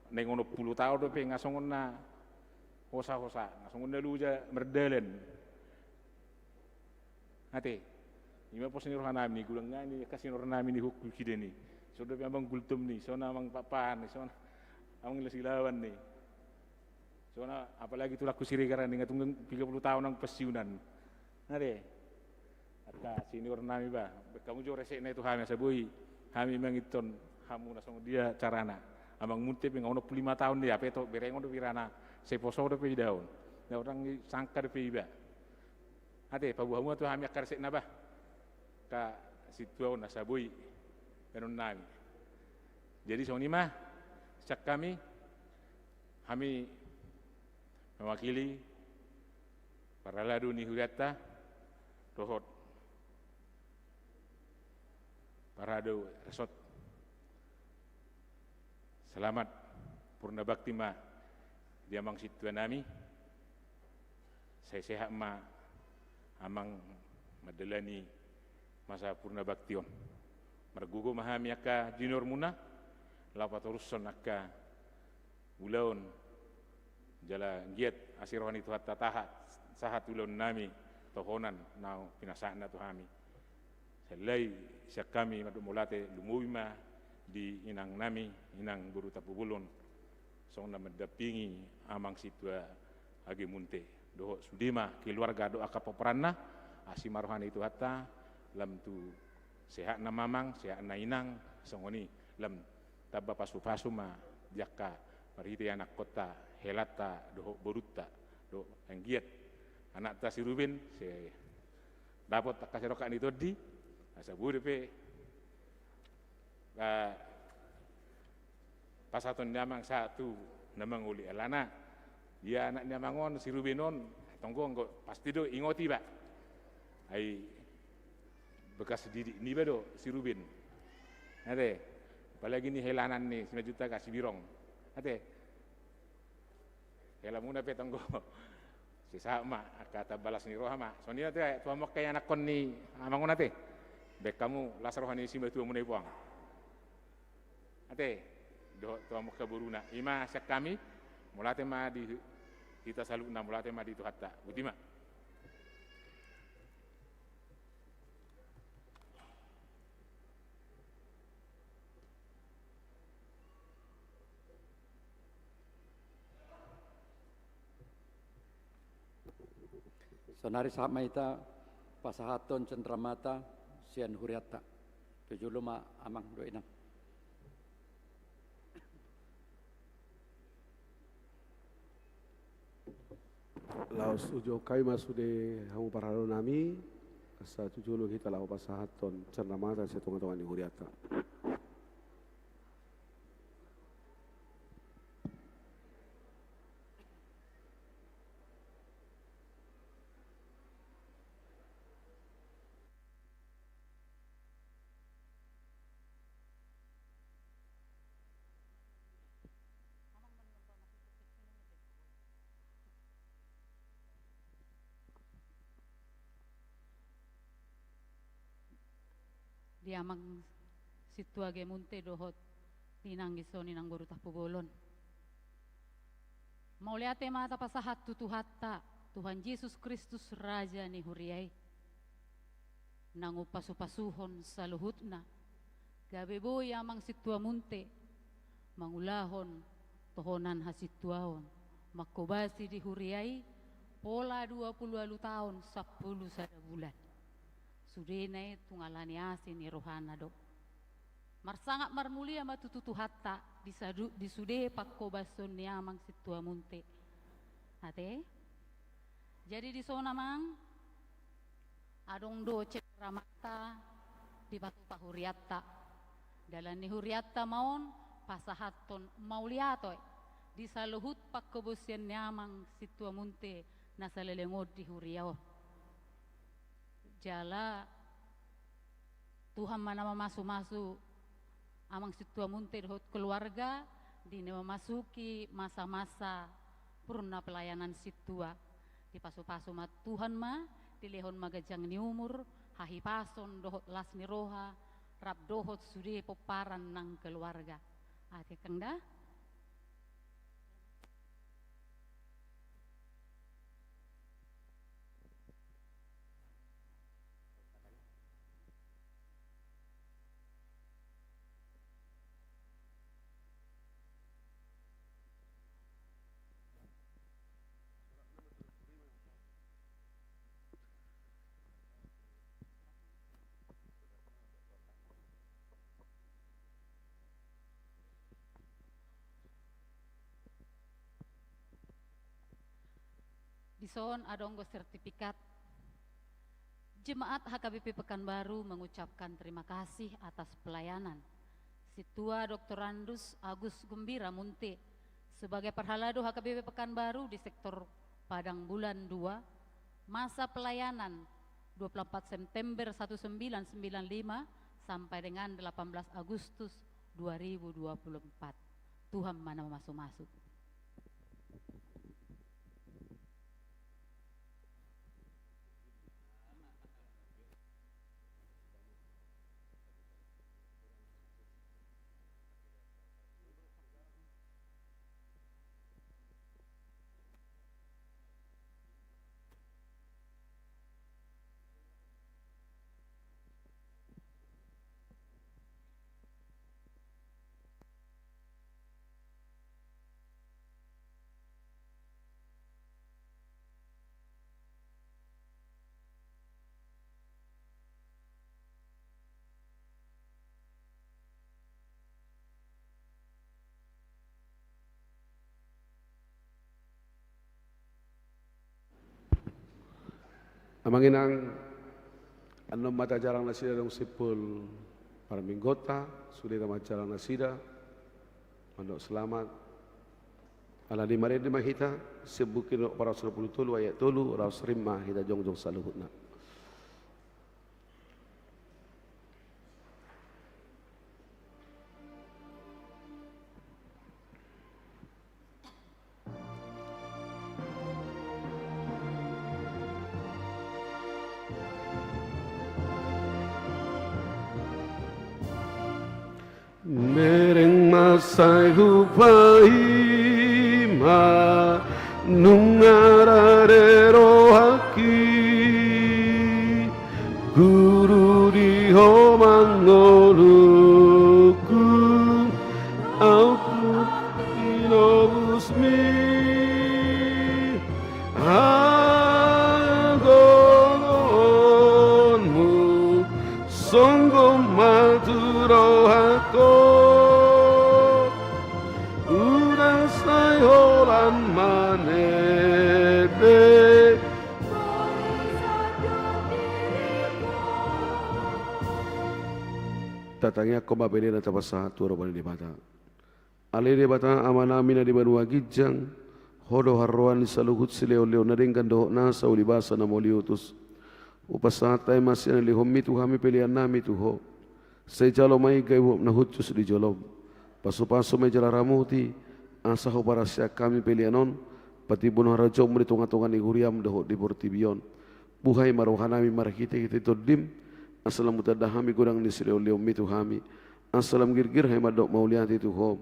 Naeng onom pulu taon dope nga songon na hosa-hosa, nga songon na loja mardalan. Ate, i ma pos ni rohanami, ni godang nami, angka seniornami ni hukum sidani. Songon dope amang Gultom ni, songon amang Pakpahan ni, songon amang Lasilaban ni. Songon apalagi tulangku Siregar ni, nga tung piga pulu taon nang pensiunan. Ate, angka seniornami ba, baen hamu jo resekna i tu hami asa boi hami mangihuthon hamu na songon dia carana. Amang Munte pe nga onom pulu lima taon dia, pe to berengon dope ibana, sai poso dope idaon. Na orang sangka dope iba. Ate, paboa hamu tu hami angka resekna ba. Angka sintua on asa boi baenonnami. Jadi songon i ma sian hami, hami mewakili parhalado ni hurianta dohot parhalado resort. Selamat purna bakti ma di amang sintuanami. Sai sehat ma amang mandalani masa purna bakti on. Margogo ma hami angka juniormuna laho patorushon angka ulaon jala giat asi roha ni Tuhanta tahat, sahat ulaonnami tohonan na pinasahatna tu hami. Sahali sian hami mandok mauliate, lumobi ma di inangnami, inang boru Tampubolon, songon na mandampingi amang sintua age Munte. Dohot sude ma keluarga dohot angka pomparanna, asi ma roha ni Tuhanta, lam tu sehatna mamang, sehatna inang, songon i lam tamba pasupasu ma di angka marhite anakkonta, helanta dohot borunta, dohot anggiat anakta si Ruben, sai dapot angka sai dongkak ni tondi, asa boi dope, ah, pasahaton ni amang sahat tu na mangoli alana. Ia anak ni amang on, si Ruben on, tonggo anggo pasti do ingot iba. Ai bekas didik niba do si Ruben. Ate, apalagi ni helanan ni Simanjuntak, si Birong. Ate, helamuna pe tonggo. Sai sahat ma angka tamba las ni roha ma. Songon i ma tu hamu angka anakkon ni amang on ate. Baen hamu las roha ni simatuamuna i puang. Ate, dohot tu hamu angka boruna. I ma sian hami, mauliate ma di hita saluhutna, mauliate ma di Tuhanta. Boti ma. Saonari sahat ma hita pasahathon cenramata sian hurianta. Tu jolo ma amang dohot inang. Laos ujou hami ma sude hamu parhaladonami, asa tu jolo hita laho pasahathon cenramata sian tongatonga ni hurianta. Di amang sintua age Munte dohot inang i, songon i inang boru Tampubolon. Mauliate ma tapasahat tu Tuhanta, Tuhan Jesus Kristus, Raja ni huria i. Nang umpasupasuhon saluhutna, gabe boi amang sintua Munte mangulahon tohonan hasintuaon, mangkobasi di huria i pola dua pulu ualu taon sampulu sada bulan. Sudena i tung ala ni asi ni rohana do. Marsangap marmulia ma tutu Tuhanta di sadu-, di sude pangkobason ni amang sintua Munte. Ate? Jadi dison amang, Adong do cenderamanta dipatupa hurianta. Dalan ni hurianta ma on pasahathon mauliate di saluhut panghobasion ni amang sintua munte na saleleng on di huria on. Jala Tuhan ma na mamasumasu amang sintua munte dohot keluarga di na memasuki masa-masa purna pelayanan sintua. Dipasupasu ma Tuhan ma, dilehon ma ganjang ni umur, hahipason dohot las ni roha, rap dohot sude pomparan nang keluarga. Ate kang da. Dison adong do sertifikat. Jemaat H K B P Pekanbaru mengucapkan terima kasih atas pelayanan Sintua Doktorandus Agus Gumbira Munte sebagai parhalado H K B P Pekanbaru di sektor Padang Bulan dua, masa pelayanan dua puluh empat September seribu sembilan ratus sembilan puluh lima sampai dengan delapan belas Agustus dua ribu dua puluh empat. Tuhan ma na mamasumasu. Amang inang, annon ma tajalang nasida dung simpul parmingguonta, sude tama jalang nasida, mandok selamat. Alani i marende ma hita, sian Buku Ende paraos dua puluh tolu ayat tolu, raos rim ma hita jongjong saluhutna. Bereng ma sai hupaima nunga rade rohangki, Guru, di Ho mangolungku, au tu tilobusmi. Hagogoonmu songgop ma tu rohangku, unang sai holan manete. Tatangiangkon ma pelean na tapasahat tu adopan ni Debata. Ale Debata Amanami na di banua ginjang, Ho do haroroan ni saluhut silehonlehon na denggan dohot nasa ulibasa na mauliutus. Hupasahat hami ma sian na nilehonmi tu hami peleannami tu Ho. Sai jalo ma i gabe uap na hushus di jolom. Pasupasu ma i jala ramoti, asa huparasian hami pelean on, patimbohon harajaonmu di tongatonga ni huriam dohot di portibi on. Buhai ma rohanami marhitehite Tondim, asa lam hutanda hami godang ni silehonlehonmi tu hami, asa lam girgir hami mandok mauliate tu Ho,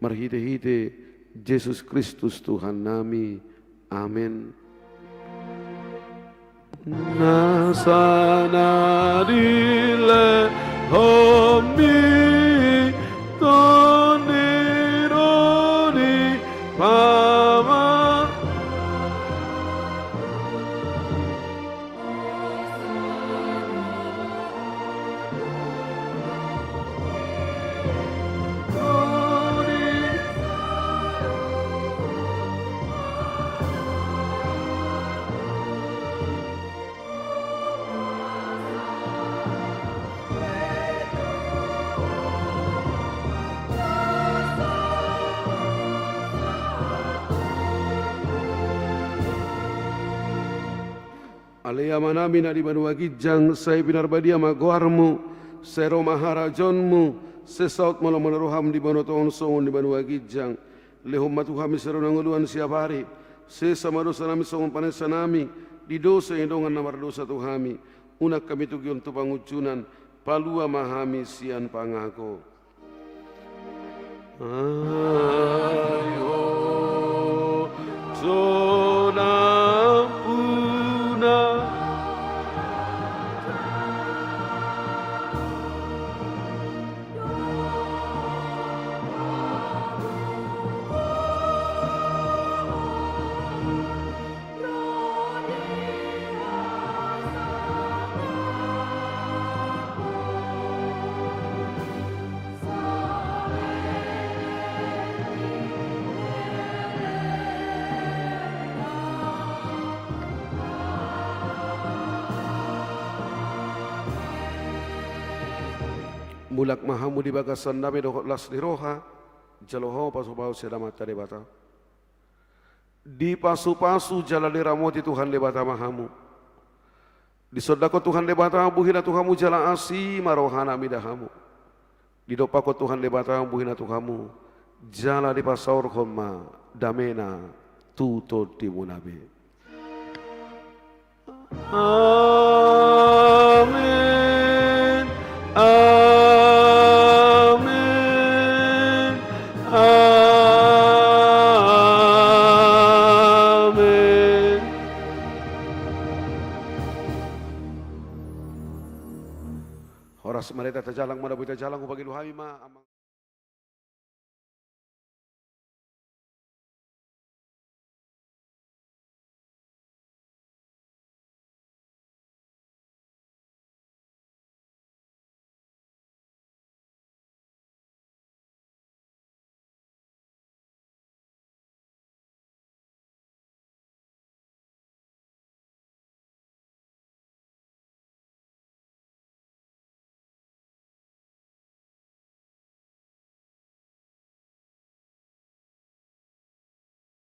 marhitehite Jesus Kristus Tuhannami. Amen. Nasa na nilehonmi Tondi do di pama Ale Amanami na di banua ginjang, sai pinarbadia ma goarmu, sai ro ma harajaonmu, sai saut ma lomo ni roham di banua tonga on songon di banua ginjang. Lehon ma tu hami sadari on hangoluan siapari, sesa ma dosanami songon panesanami di dosa ni dongan na mardosa tu hami, unang hami togihon tu pangunjunan, palua ma hami sian pangago. Ai ho jo nampuna. Mulak ma hamu di bagasan dame dohot las ni roha, jalo ho pasu-pasu sian Amanta Debata. Dipasu-pasu jala diramoti Tuhan Debata ma hamu. Disondangkon Tuhan Debata buhina tu hamu jala asi ma rohana mida hamu. Didompakkon Tuhan Debata buhina tu hamu jala dipasaorhon ma damena tu tondimuna be. Amen. Amen. Amen. Horas ma di hita, tajalang ma na boi tajalang, hupangido hami ma.